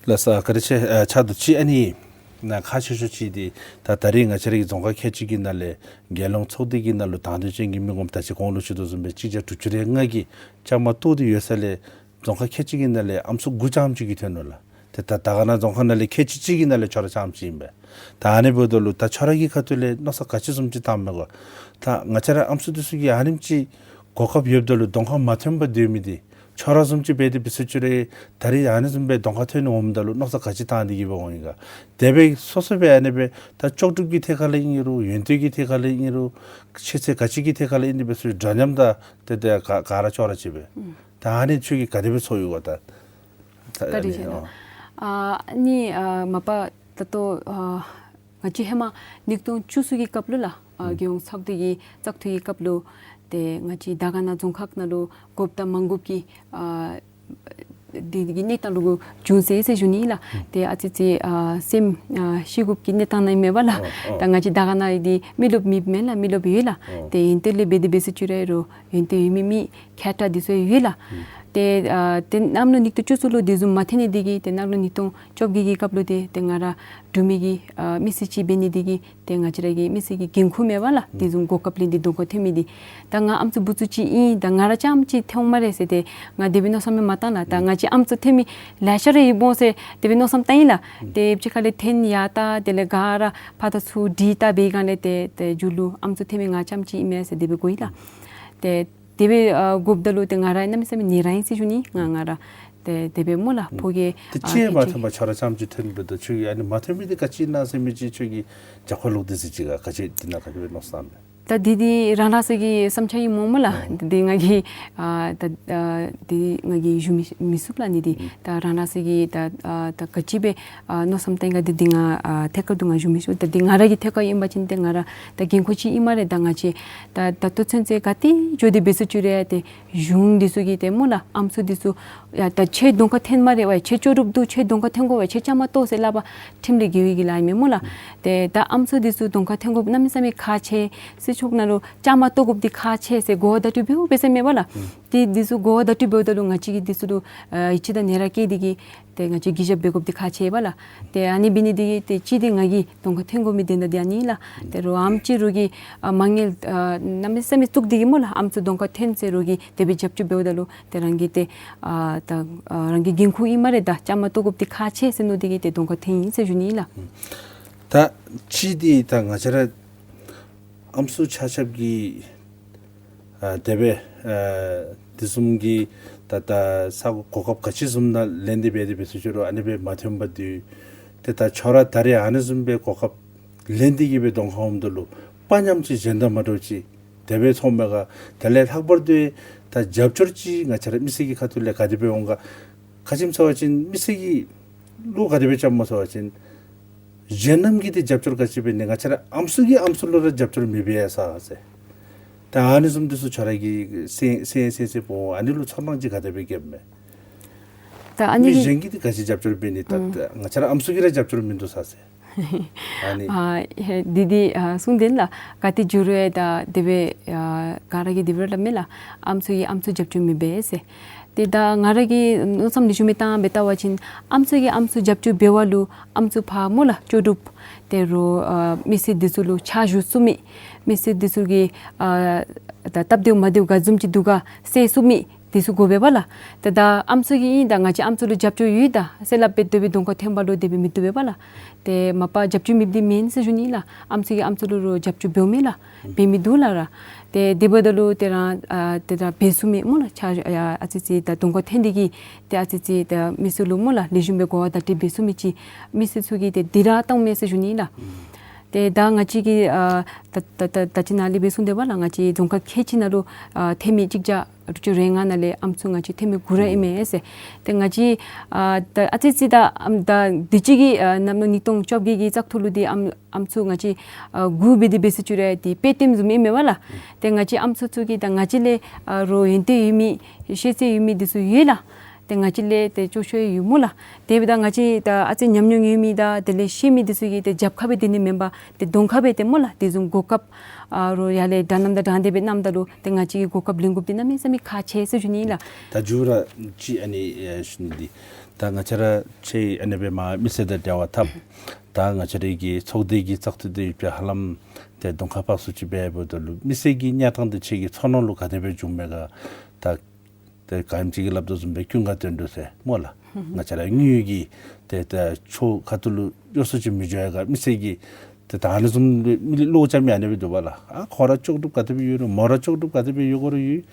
ལགས་སོ། བཀའ་དྲིན་ཆེ། ཨ་ཆགས་འདུག། གཅིག་ཨ་ནི་ནཱ་ཁག་ཆེ་ཤོས་ཅིག་འདི་ད་ད་རེས་ང་བཅས་ར་གི་རྫོང་ཁག་ཁལ་གཅིག་གི་ནང་ལས་རྒྱལ་ཡོངས་ཚོགས་སྡེ་གི་ནང་ལུ་དང་འདོད་ཅན་གྱི་མི་ངོམ་ད་ཅི་གོང་ལུ་ཞུ་དོ་བཟུམ་སྦེ་གཅིག་བརྒྱ་དྲུག་ཅུ་རེ་ལྔ་གིས་བཅའ་མར་གཏོགས་ཏེ་ཡོད་ས་ལས་རྫོང་ཁག་ཁལ་གཅིག་གི་ནང་ལས་ཨམ་སྲུ་དགུ་རྐྱངམ་ཅིག་གིས་ཐོན་ནུག་ལགས། ཏེ་ད་དར་དཀར་ན་རྫོང་ཁག་ནང་ལས་ཁལ་གཅིག་གཅིག་གི་ནང་ལས་ཁྱོད་ར་རྐྱངམ་ཅིག་ཨིན་པས། ད་ཨ་ནི་འབདཝ་ད་ལུ་ད་ཁྱོད་ར་གི་ཁ་ཐུག་ལས་མནོ་བསམ་ག་ཅི་བཟུམ་ཅིག་བཏངམ་མས་གོ། ད་ང་བཅས་ར་ཨམ་སྲུ་འདི་ཚུ་གིས་ཨ་ནེམ་ཅིག་གོ་སྐབས་ཡོདཔ་ད་ལུ་གདོང་ཁར་མ་ཐོན་པར་སྡོད་མི་འདི་ཁྱོད་ར་བཟུམ་ཅིག་འབད་དེ་འབད་ས་ཅིག་རུང་ད་རེས་ཨ་ནི་བཟུམ་སྦེ་གདོང་ཁར་ཐོན་འོངམ་ད་ལུ་མནོ་བསམ་ག་ཅི་བཏང་སྟེ་གིས་འབད་འོང་ཡི་ག། དེ་སྦེ་སོ་སོ་སྦེ་ཨ་ནི་སྦེ་ད་ལྕོགས་གྲུབ་ཀྱི་ཐད་ཁར་ལས་ཨིན་རུང་ཡོན་ཏན་གྱི་ཐད་ཁར་ལས་ཨིན་རུང་ཤེས་ཚད་ག་ཅི་གི་ཐད་ཁར་ལས་ཨིན་ཏེ་འབད་ས་ཅིག་འདྲ་མཉམ་དང་ཏེ་ཏེ་ག་ག་ར་ཅོག་ར་གཅིག་པས། ཨུམ་ད་ཨ་ནི་ཁྱོད་ཀྱིས་ག་དེ་སྦེ་ཚོར་ཡི་གོ་ད། ད་བཀའ་དྲིན་ཆེ་ལགས། ཨ་ནི་ཨ་མ་པ་ད་ལྟོ་ཨ་ང་བཅས་ཧེ་མ་ཉིས་སྟོང་བཅུ་གསུམ་གྱི་སྐབས་ལུ་ལགས། ཨ་ཨུམ་རྒྱལ་ཡོངས་ཚོགས་སྡེ་གི་བཙག་འཐུ་གི་སྐབས་ལུ་ཏེ་ང་བཅས་དར་དཀར་ན་རྫོང་ཁག་ནང་ལུ་དགོཔ་དང་མ་དགོཔ་ཀྱི་ཨ་འདི་གི་གནས་སྟངས་ལུ་གུ་བྱུང་ཟེར་ཟེར་ཞུ་ནི་ལགས། ཨུམ་ཏེ་ཨ་ཙི་ཙི་ཨ་སེམས་ཨ་ཤི་དགོཔ་ཀྱི་གནས་སྟངས་ནང་ཨིན་མས་པ་ལགས། ཨོ་ཨོ། ད་ང་བཅས་དར་དཀར་ན་འདི་མི་རློབས་མེད་མེན་ལགས། མི་རློབས་ཡོད་ལགས། ཨོ་ཏེ་ཡོན་ཏན་ལས་འབད་དེ་འབད་ས་ཅིག་རུང་ཡོན་ཏན་ཡོད་མི་མི་མཁས་དྲགས་འདི་ཚུ་ཡོད་ལགས། ཨུམ་ཏེ་ཨ་ཏེ་གནམ་ལོ་ཉིས་སྟོང་བཅུ་གསུམ་ལུ་དེ་བཟུམ་མ་ཐོན་ནི་འདི་གིས་ཏེ་གནམ་ལོ་ཉིས་སྟོང་བཅོ་བརྒྱད་ཀྱི་སྐབས་ལུ་ཏེ་ཏེ་ང་ར་འབྲུག་མི་གི་ཨ་མི་སེར་ཅིག་འབད་ནི་འདི་གིས་ཏེ་ང་བཅས་ར་གི་མི་སེར་གྱི་འགན་ཁུར་མས་པ་ལགས། དེ་བཟུམ་གོ་སྐབས་ལེན་ཏེ་གདོང་ཁར་ཐོན་མི་འདི་ད་ང་ཨམ་སྲུ་བུ་ཚུ་ཅིག་ཨིན། ད་ང་ར་རྐྱངམ་ཅིག་ཐོནམ་སྨ་རེ་ཟེར་ཏེ་ང་དེ་སྦེ་མནོ་བསམ་མ་བཏང་ལགས། ད་ང་བཅས་ཨམ་སྲུ་ཐོན་མི་ལེ་ཤ་ར་ཡོདཔ་འོང་ཟེར་དེ་སྦེ་མནོ་བསམ་བཏང་ཡི་ལགས། ཏེ་ཕྱི་ཁ་ལས་ཐོན་ཡར་ལྟ་དེ་ལས་ག་ར་ཕར་དང་ཚུར་དྲི་ལྟ་འབད་སྒང་ལས་ཏེ་ཏེ་མཇུག་ལུ་ཨམ་སྲུ་ཐོན་མི་ང་རྐྱངམ་ཅིག་ཨིན་མས་ཟེར་དེ་སྦེ་གོ་ཡི་ལགས། ཏེ་དེ་སྦེ་ཨ་གོཝ་ད་ལུ་ཏེ་ང་ར་གནམ་མེད་ས་མེད་ནེ་ར་ཨིན་ཟེར་ཞུ་ནི། ང་ང་ར་ཏེ་དེ་སྦེ་སྨོ་ལགས། ཕོ་སྐྱེས་ཏེ་ཨ་ཅིག་མ་ཐོན་པར་ཁྱོད་ར་རྐྱངམ་ཅིག་ཐོན་འབདཝ་ད་ཁྱོད་ཀྱིས་ཨ་ནི་མ་ཐོན་མི་འདི་ག་ཅི་ཨིན་ན་ཟེར་མི་ཅིག་ཁྱོད་ཀྱིས་རྒྱབ་ཁར་ལོག་སྟེ་ཟེར་ཅིག་ག་ག་ཅི་འདི་ནང་ག་དེ་སྦེ་མནོ་བསམ་མས། ད་འདི་འདི་རང་རང་སོའི་གི་བསམ་འཆར་ཨིན་སྨོ་སྨོ་ལགས། ཨོ་འདི་ང་གིས་ཨ་ད་ཨ་འདི་ང་གིས་ཞུ་མི་མི་ཚུགས་ལགས། འདི་འདི་ཨུམ་ད་རང་རང་སོའི་གི་ད་ཨ་ད་ག་ཅི་སྦེ་ཨ་མནོ་བསམ་བཏང་ཡི་ག་འདི་འདི་ང་ཨ་ཐད་ཀར་དུ་ང་ཞུ་མི་ཚུགས། ད་འདི་ང་ར་གི་ཐད་ཁར་ཨིན་པ་ཅིན་ཏེ་ང་ར་ད་འགན་ཁུར་ཅིག་ཨིན་སྨ་རེ། ད་ང་བཅས་ད་ད་ལྟོ་ཚུན་ཚོད་ག་ཏེ་འགྱོ་སྟེ་འབད་ས་ཅིག་རུང་ཏེ་གཞུང་འདི་ཚུ་གིས་ཏེ་སྨོ་ལགས་ཨམ་སྲུ་འདི་ཚུ་ཡ་ད་ཁྱོད་གདོང་ཁར་ཐོན་སྨ་རེ་བ་ཁྱོད་ལྕོགས་གྲུབ་འདུག་ཁྱོད་གདོང་ཁར་ཐོན་དགོ་པས་ཁྱོད་བཅའ་མར་གཏོགས་ཟེར་སླབ་པ་ཁྲིམས་ལས་འགལ་བའི་གི་ལཱ་ཨིན་མས་སྨོ་ལགས། ཏེ་ད་ཨམ་སྲུ་འདི་ཚུ་གདོང་ཁར་ཐོན་དགོཔ་གནམ་མེད་ས་མེད་ཁག་ཆེ་ཟེར་ ཕྱོགས་ནང་ལུ་བཅའ་མར་གཏོགས་དགོཔ་འདི་ཁག་ཆེ་ཟེར་གོ་བརྡ་སྤྲོད་འབདཝ་འབད་ཟེར་མས་པ་ལགས། ཨུམ། ཏེ་འདི་ཚུ་གོ་བརྡ་སྤྲོད་འབདཝ་ད་ལུ་ང་བཅས་ཀྱིས་འདི་ཚུ་ལུ་ཨ་ཡིད་ཆེས་དང་ནེ་ར་བསྐྱེད་དེ་གིས་ཏེ་ང་བཅས་གུས་ཞབས་འབད་དགོཔ་འདི་ཁག་ཆེ་བས་ལགས། ཏེ་ཨ་ནི་འབད་ནི་འདི་གིས་ཏེ་གཅིག་འདི་ང་གིས་གདོང་ཁར་འཐོན་དགོ་མི་དོན་དག་འདི་ཨ་ནི་ལགས། ཏེ་རོགས་ཨམ་ཅིག་རོགས་ཀྱིས་ཨ་མ་དངུལ་ཨ་གནམ་མེད་ས་མེད་བཙུགས་ཏེ་གིས་སྨོ་ལགས། ཨམ་སྲུ་གདོང་ཁར་འཐོན་ཟེར་རོགས་ཀྱིས་དེ་སྦེ་རྒྱབ་སྐྱོར་འབདཝ་ད་ལུ་ཏེ་རང་གིས་ཏེ་ཨ་ད་ཨ་རང་གི་འགན་ཁུར་ཨིན་སྨ་རེ། ད་བཅའ་མར་གཏོགས་དགོཔ་འདི་ཁག་ཆེ་ཟེར་མནོ་སྟེ་གིས་ཏེ་གདོང་ཁར་འཐོན་ཡི་ཟེར་ཞུ་ནི་ལགས། ད་གཅིག་འདི་ད་ང་བཅས་ར་ཨམ་སྲུ་ཆ་ཁྱབ་ཀྱིས་ཨ་དེ་སྦེ་ཨ་དེ་བཟུམ་གྱི་ད་ད་ས་གོ་སྐབས་ག་ཅི་བཟུམ་ནང་ལེན་ཏེ་འབད་དེ་འབད་ཟེར་ཞུ་རུང་ཨ་ནི་སྦེ་མ་ཐོན་པར་སྡོད། ཏེ་ད་ཁྱོད་ར་ད་རེས་ཨ་ནི་བཟུམ་སྦེ་གོ་སྐབས་ལེན་ཏེ་གིས་སྦེ་གདོང་ཁར་འོངམ་ད་ལུ་དཔའ་ཉམས་ཅིག་གཞན་དང་མ་འདྲཝ་ཅིག་དེ་སྦེ་ཚོརཝ་མས་ག། དེ་ལས་ལྷག་པར་དུ་ད་རྒྱབ་སྐྱོར་ཅིག་ང་བཅས་ར་མི་སེར་གྱི་ཁ་ཐུག་ལས་ག་དེ་སྦེ་འོང་ག། ག་ཅི་སྨོ་ཟེར་བ་ཅིན་མི་སེར་གྱིས་བློ་ག་དེ་སྦེ་རྐྱབ་སྨོ་ཟེར་བ་ཅིན་གཞན་རྣམས་ཀྱིས་ཏེ་རྒྱབ་སྐྱོར་ག་ཅི་འབད་ནི་ང་བཅས་ར་ཨམ་སྲུ་གིས་ཨམ་སྲུ་ལུ་ར་རྒྱབ་སྐྱོར་མི་འབད་ཡ་ས་ཟེར། ད་ཨ་ནི་བཟུམ་འདི་ཚུ་ཁྱོད་ར་གིས་སེམས་སེམས་སེམས་སེམས་སྦོམ་ཨ་ནི་ལུ་ཚོར་སྣང་ཅིག་ག་དེ་སྦེ་བསྐྱེདཔ་མས། ད་ཨ་ནི་མི་གཞན་གྱིས་ཏེ་ག་ཅི་རྒྱབ་སྐྱོར་འབད་ནི། ད་ཨུམ་ད་ང་བཅས་ར་ཨམ་སྲུ་གིས་ར་རྒྱབ་སྐྱོར་མིན་འདུག་ས་ཟེར། ཨ་ནི། ཨ་ཧེ་འདི་འདི་ཨ་གསུངས་དེ་ལགས། ག་ཏེ་འགྱོ་རུང་ད་དེ་སྦེ་ཨ་ག་ར་གིས་དེ་སྦེ་སླབ་མས་ལགས། ཨམ་སྲུ་གིས་ཨམ་སྲུ་རྒྱབ་སྐྱོར་མི་འབད་ཟེར། ཏེ་ད་ང་ར་གིས་མནོ་བསམ་ལེགས་ཤོམ་སྦེ་བཏང་སྦེ་བལྟ་བ་ཅིན་ཨམ་སྲུ་གིས་ཨམ་སྲུ་རྒྱབ་སྐྱོར་འབད་བ་ལུ་ཨམ་སྲུ་ཕར་སྨོ་ལགས་ལྕོགས་གྲུབ་ཏེ་རོགས་ཨ་མི་སེར་འདི་ཚུ་ལུ་ཕྱག་ཞུ་ཚུགས་མི་མི་སེར་འདི་ཚུ་གི་ཨ་ད་སྟབས་བདེཝ་མ་བདེཝ་ག་བཟུམ་ཅིག་འདུག་ག་ཟེར་ཚུགས་མི་འདི་ཚུ་དགོ་པས་པ་ལགས། ཏེ་ད་ཨམ་སྲུ་གིས་ཨིན་ད་ང་བཅས་ཨམ་སྲུ་ལུ་རྒྱབ་སྐྱོར་ཡོད་ད་ཟེར་སླབ་སྦེ་སྡོད་པའི་གདོང་ཁར་འཐོན་པ་ལུ་དེ་སྦེ་མི་བཏུབ་པས་པ་ལགས། ཏེ་མ་པ་རྒྱབ་སྐྱོར་མེདཔ་འདི་མེན་ཟེར་ཞུ་ནི་ལགས། ཨམ་སྲུ་གིས་ཨམ་སྲུ་ལུ་རོགས་རྒྱབ་སྐྱོར་འབདཝ་མས་ལགས། འབད་མི་འདུག་ལགས་ར། ཏེ་དེ་འབདཝ་ད་ལུ་ཏེ་རང་ཨ་ཏེ་ད་འབད་ཚུགས་མི་སྨོ་ལགས་ཆ་ཨ་ཨ་ཙི་ཙི་ད་གདོང་ཁར་འཐོན་ཏེ་གིས་ཏེ་ཨ་ཙི་ཙི་ད་མི་སེར་ལུ་སྨོ་ལགས་ལེགས་ཤོམ་སྦེ་གོ་བ་བརྡ་སྤྲོད་འབད་ཚུགས་མི་ཅིག་མི་སེར་ཚུ་གིས་ཏེ་འདི་ར་བཏོན་མས་ཟེར་ཞུ་ནི་ལགས། ཏེ་ད་ང་བཅས་ཀྱིས་ཨ་ད་ད་ད་ད་ཅི་ནཱ་ལས་འབད་གསུངས་དེས་པ་ལགས། ང་བཅས་རྫོང་ཁག་ཁལ་གཅིག་ནང་ལུ་ཨ་འཐུས་མི་གཅིག་བརྒྱ་དྲུག་ཅུ་རེ་ལྔ་ནང་ལས་ཨམ་སྲུ་ང་བཅས་འཐུས་མི་དགུ་ར་ཨིན་མས་ཟེར། ཏེ་ང་བཅས་ཨ་ད་ཨ་ཙི་ཙི་ད་ཨམ་ད་འདི་ཅིག་གི་ཨ་གནམ་ལོ་ཉིས་སྟོང་བཅོ་བརྒྱད་ཀྱི་བཙག་འཐུ་ལུ་འདི་ཨམ་ཨམ་སྲུ་ང་བཅས་ཨ་དགུ་འབད་དེ་འབད་ཟེར་ཅི་རུང་འདི་དཔེ་སྟོནམ་བཟུམ་ཨིན་མས་པ་ལགས། ཏེ་ང་བཅས་ཨམ་སྲུ་ཚུ་གིས་ད་ང་བཅས་ལས་ཨ་རོགས་ཡོན་ཏན་ཡོད་མི་ཤེས་ཚད་ཡོད་མི་འདི་ཚུ་ཡོད་ལགས། ཏེ་ང་བཅས་ལས་ཏེ་སྐྱོ་ཤོས་ཡོད་སྨོ་ལགས། དེ་འབདཝ་ད་ང་བཅས་ད་ཨ་ཙི་ཉམས་མྱོང་ཡོད་མི་དང་དེ་ལས་ཤེས་མི་འདི་ཚུ་གིས་ཏེ་རྒྱབ་ཁ་སྦེ་སྡོད་ནི་མེན་པར་ཏེ་གདོང་ཁ་སྦེ་ཏེ་སྨོ་ལགས་དེ་བཟུམ་གོ་སྐབས་ཨ་རོགས་ཡར་ལས་དྲང་གནམ་དང་དྲང་བདེན་སྦེ་གནངམ་ད་ལུ་ཏེ་ང་བཅས་ཀྱིས་གོ་སྐབས་ལེན་དགོཔ་འདི་གནམ་མེད་ས་མེད་ཁག་ཆེ་ཟེར་ཞུ་ནི་ལགས། ད་མཇུག་ར་ཅིག་ཨ་ནི་ཨེ་ཞུ་ནི་འདི་ད་ང་བཅས་ར་ཁྱེད་ཨ་ནི་སྦེ་མར་མི་སེར་དང་འབྲེལ་བ་འཐབ། ད་ང་བཅས་ར་གི་ཚོགས་སྡེ་གི་བཙག་འཐུ་འདི་ཡོདཔ་ཧ་ལམ་ཏེ་གདོང་ཁར་ཕར་ཚུར་ཅིག་འབད་འབདཝ་ད་ལུ་མི་སེར་གྱི་གནས་སྟངས་འདི་ཁྱེད་ཀྱི་ཚོར་སྣང་ལུ་ག་དེ་སྦེ་བྱུངམ་མས་ག། ད་ཏེ་ག་ཨིནམ་ཅིག་གིས་སླབ་དོ་བཟུམ་སྦེ་ཀུན་དགའ་དོན་གྲུབ་ཟེར་སྨོ་ལགས། ང་བཅས་ར་དངུལ་གྱི་ཏེ་ཏེ་ཕྱོགས་ཁ་ཐུག་ལུ་གཡོ་ཟོལ་ཅིག་མི་འགྱོ་ཡ་ག་མི་སེར་གྱིས་ཏེ་ད་ཨ་ནི་བཟུམ་མི་ལུ་བློ་རྐྱབ་མི་ཨ་ནི་སྦེ་འདུག་པ་ལགས། ཨ་ཁོ་ར་ལྕོགས་གྲུབ་ག་དེ་སྦེ་ཡོད་རུང་མོ་ར་ལྕོགས་གྲུབ་ག་དེ་སྦེ་ཡོད་དགོ་རུང་ཡོད།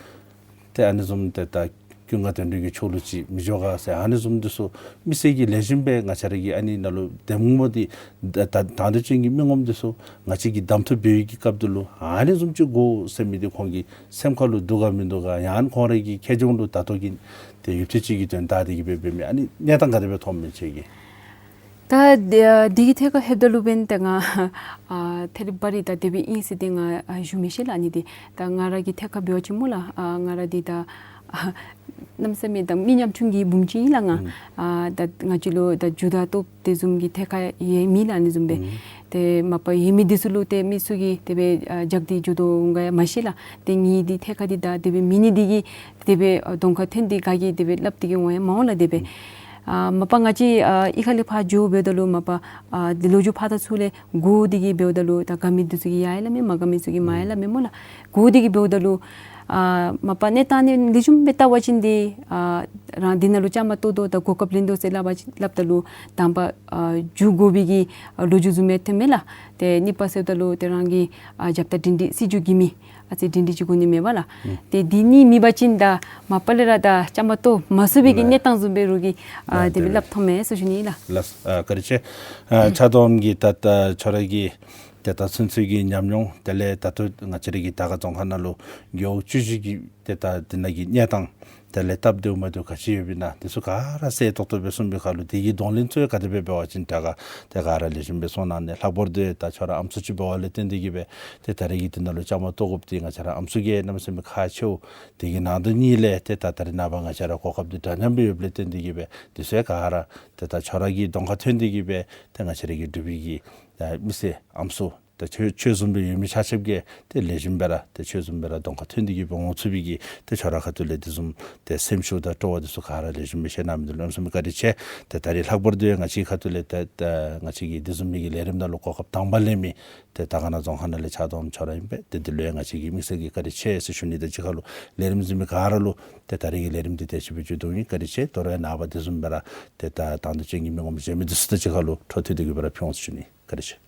ཏེ་ཨ་ནི་བཟུམ་ཏེ་ད་ཀུན་དགའ་དོན་གྲུབ་ཀྱི་ཕྱོགས་ལུ་ཅིག་མི་འགྱོ་ག་ཟེར་ཨ་ནི་བཟུམ་འདི་ཚུ་མི་སེར་གྱིས་ལེགས་ཤོམ་སྦེ་ང་བཅས་ར་གི་ཨ་ནི་ནང་ལུ་འདེམས་ངོ་འདི་ད་ད་དང་འདོད་ཅན་གྱི་མི་ངོམ་འདི་ཚུ་ང་བཅས་ཀྱིས་གདམ་འཐུ་འབད་བའི་གི་སྐབས་འདི་ལུ་ཨ་ནི་བཟུམ་ཅིག་དགོ་ཟེར་མི་འདི་ཁོང་གི་སེམས་ཁ་ལུ་འདུག་ག་མིན་འདུག་ག། ཡང་ཁོང་ར་གི་ཁེ་གྱོང་ལུ་ད་ལྟོ་གི་ཏེ་ཡུདཔ་ཐེངས་ཅིག་གི་དོན་དག་འདི་གིས་སྦེ་འབད་མི་ཨ་ནི་གནས་སྟངས་ག་དེ་སྦེ་མཐོངམ་མས་ཁྱེད་ཀྱིས། ད་འདི་འདི་གི་ཐད་ཁར་ལྷོདཔ་ད་ལུ་འབདན་ད་ང་ཨ་ཐད་རི་བ་རི་ད་དེ་སྦེ་ཨིན་ཟེར་ཏེ་ང་ཨ་ཞུ་མི་ཤེས་ལགས། ཨ་ནི་འདི་ད་ང་ར་གི་ཐད་ཁར་འབད་བ་ཅིན་སྨོ་ལགས་ཨ་ང་ར་འདི་ད་ཨ་གནམ་མེད་ས་མེད་ད་མི་ཉམ་ཆུང་གི་བུམོ་ཅིག་ཨིན་ལགས་ང་། ཨུམ། ཨ་ད་ང་བཅས་ལུ་ད་རྒྱུ་དང་སྟོབས་དེ་བཟུམ་གྱི་ཐད་ཁར་ཡོད་མི་ལགས་ཨ་ནི་བཟུམ་སྦེ། ཨུམ། ཏེ་མ་པ་ཡོད་མི་འདི་ཚུ་ལུ་ཏེ་མི་ཚུ་གིས་དེ་སྦེ་ཨ་རྒྱབ་སྟེ་འགྱོ་དོ་འོང་ག་ཡང་མ་ཤེས་ལགས། ཏེ་ངེའི་འདི་ཐད་ཁར་འདི་ད་དེ་སྦེ་མེད་ནི་འདི་གིས་དེ་སྦེ་ཨ་གདོང་ཁར་འཐོན་ཏེ་ག་གིས་དེ་སྦེ་སླབ་སྟེ་གིས་འོང་ཡང་མ་འོང་ལགས་དེ་སྦེ། ཨུམ། ཨ་མ་པ་ང་བཅས་ཨ་གཡུས་ཁ་ལས་ཕར་འགྱོ་འབདཝ་ད་ལུ་མ་པ་ཨ་འདི་ལོ་རྒྱུས་ཕར་དང་ཚུར་ལས་གོ་སྟེ་གིས་འབདཝ་ད་ལུ་ད་དགའ་མི་འདི་ཚུ་གིས་ཡ་ཡ་སླབ་མས། མ་དགའ་མི་ཚུ་གིས་མ་ཡ་སླབ་མས་སྨོ་ལགས། གོ་སྟེ་གིས་འབདཝ་ད་ལུ་ཨ་མ་པ་གནས་སྟངས་ནི་ལེགས་ཤོམ་སྦེ་བལྟ་བ་ཅིན་འདི་ཨ་རང་འདི་ནང་ལུ་བཅའ་མར་གཏོགས་དོ་ད་གོ་སྐབས་ལེན་དོ་ཟེར་སླབ་པ་ཅིན་སླབ་ད་ལུ་དང་པ་ཨ་རྒྱུ་དགོ་པའི་གི་ཨ་ལོ་རྒྱུས་བཟུམ་མའི་ཐོནམ་མས་ལགས། ཏེ་གཉིས་པ་ཟེརཝ་ད་ལུ་ཏེ་རང་གི་ཨ་རྒྱབ་ད་འབྲེལ་འདྲིས་སྲིད་བྱུས་ཀྱི་མི་ཨ་ཙི་འབྲེལ་འདྲིས་ཅིག་དགོ་ནི་མས་པ་ལགས། ཨུམ། ཏེ་འདི་གཉིས་མེད་པ་ཅིན་ད་མ་པ་ལས་ར་ད་བཅའ་མར་གཏོགས་མ་ཚུགས་པའི་གི་ལགས། གནས་སྟངས་བཟུམ་སྦེ་རོགས་ཀྱིས་ཨ་ལགས་དེ་སྦེ་དེ་སྦེ་སླབ་མཐོངམ་མས་ཟེར་ཞུ་ནི་ལགས། ལགས། ཨ་བཀའ་དྲིན་ཆེ། ཨ་ཕྱག་རྡོརམ་གིས་ད་ད་ཁྱོད་ར་གི་ཏེ་ད་ཚུན་ཚོད་ཀྱི་ཉམས་མྱོང་དེ་ལས་ད་ལྟོ་ང་བཅས་ར་གི་དར་དཀར་རྫོང་ཁག་ནང་ལུ་རྒེད་འོག་བཅུ་བཞི་གི་ཏེ་ད་འདི་ནང་གི་གནས་སྟངས་དེ་ལས་སྟབས་བདེཝ་མ་བདེཝ་ག་ཅི་ཡོདཔ་ཨིན་ན་དེ་ཚུ་ག་ར་གསལ་ཏོག་ཏོ་སྦེ་གསུངས་པའི་ཁར་ལུ་དེ་གི་གདོང་ལེན་ཚུ་ག་དེ་སྦེ་འབད་བ་ཅིན་དྲག་ག་ཏེ་ག་ར་ལེགས་ཤོམ་སྦེ་གསུངས་གནང་ནི། ལྷག་པར་དུ་ད་ཁྱོད་ར་ཨམ་སྲུ་ཅིག་འབད་བ་ལས་བརྟེན་ཏེ་གིས་སྦེ་ཏེ་ད་རེས་ཀྱི་འདི་ནང་ལུ་བཅའ་མར་གཏོགས་དགོཔ་འདི་ང་བཅས་ར་ཨམ་སྲུ་གི་གནམ་མེད་ས་མེད་ཁག་ཆེཝ་དེ་གི་ནང་དོན་གཉིས་ལས་ཏེ་ད་ད་རེས་ནངས་པ་ང་བཅས་ར་གོ་སྐབས་འདི་འདྲ་མཉམ་སྦེ་ཡོདཔ་ལས་བརྟེན་ཏེ་གིས་སྦེ་དེ་ཚུ་ག་ར་ཏེ་ད་ཁྱོད་ར་གི་གདོང་ཁར་ཐོན་ཏེ་གིས་སྦེ་ཏེ་ང་བཅས་ར་གི་འབྲུག་པའི་གི་ད་མི་སེར་ཨམ་སྲུ་ ཏེ་ཁྱོད་ཁྱོད་བཟུམ་སྦེ་ཡོད་མི་ཆ་ཁྱབ་ཀྱིས་ཏེ་ལེགས་ཤོམ་སྦེ་ར་ཏེ་ཁྱོད་བཟུམ་སྦེ་ར་གདོང་ཁར་ཐོན་ཏེ་གི་སྦེ་འོང་ཚུགས་པའི་གི་ཏེ་ཁྱོད་ར་ཁ་ཐུག་ལས་དེ་བཟུམ་ཏེ་སེམས་ཤུགས་དང་སྤྲོ་བ་དེ་ཚུ་ག་ར་ལེགས་ཤོམ་སྦེ་བཞེས་གནང་མི་འདི་ལུ་གནམ་མེད་ས་མེད་བཀའ་དྲིན་ཆེ། ཏེ་ད་རིས་ལྷག་པར་དུ་ཡང་ང་བཅས་ཁ་ཐུག་ལས་ཏེ་ཏེ་ང་བཅས་ཀྱི་དེ་བཟུམ་མའི་གི་ལས་རིམ་ནང་ལུ་གོ་སྐབས་དང་པ་ལེན་མི་ཏེ་དར་དཀར་ན་རྫོང་ཁག་ནང་ལས་ཕྱག་རྡོརམ་ཁྱོད་ར་ཨིན་པས། ཏེ་འདི་ལུ་ཡང་ང་བཅས་ཀྱིས་དམིགས་བསལ་གྱི་བཀའ་དྲིན་ཆེ་ཟེར་ཞུ་ནི། ད་ཅི་ཁ་ལུ་ལས་རིམ་གཟིགས་མི་ག་ར་ལུ་ཏེ་ད་རིས་ཀྱི་ལས་རིམ་འདི་དེ་ཅིག་སྦེ་མཇུག་བསྡུ་ནི། བཀའ་དྲིན་ཆེ། དོ་རུང་ཡང་ནངས་པ་དེ་བཟུམ་སྦེ་ར་ཏེ་ད་དང་འདོད་ཅན་གྱི་མི་ངོམ་གཞན་མི་འདི་ཚུ་ད་ཅི་ཁ་ལུ་འཕྲོ་མཐུད་དེ་གི་སྦེ་ར་ཕུལ་འོང་ཟེར་ཞུ་ནི། བཀའ་དྲིན་ཆེ།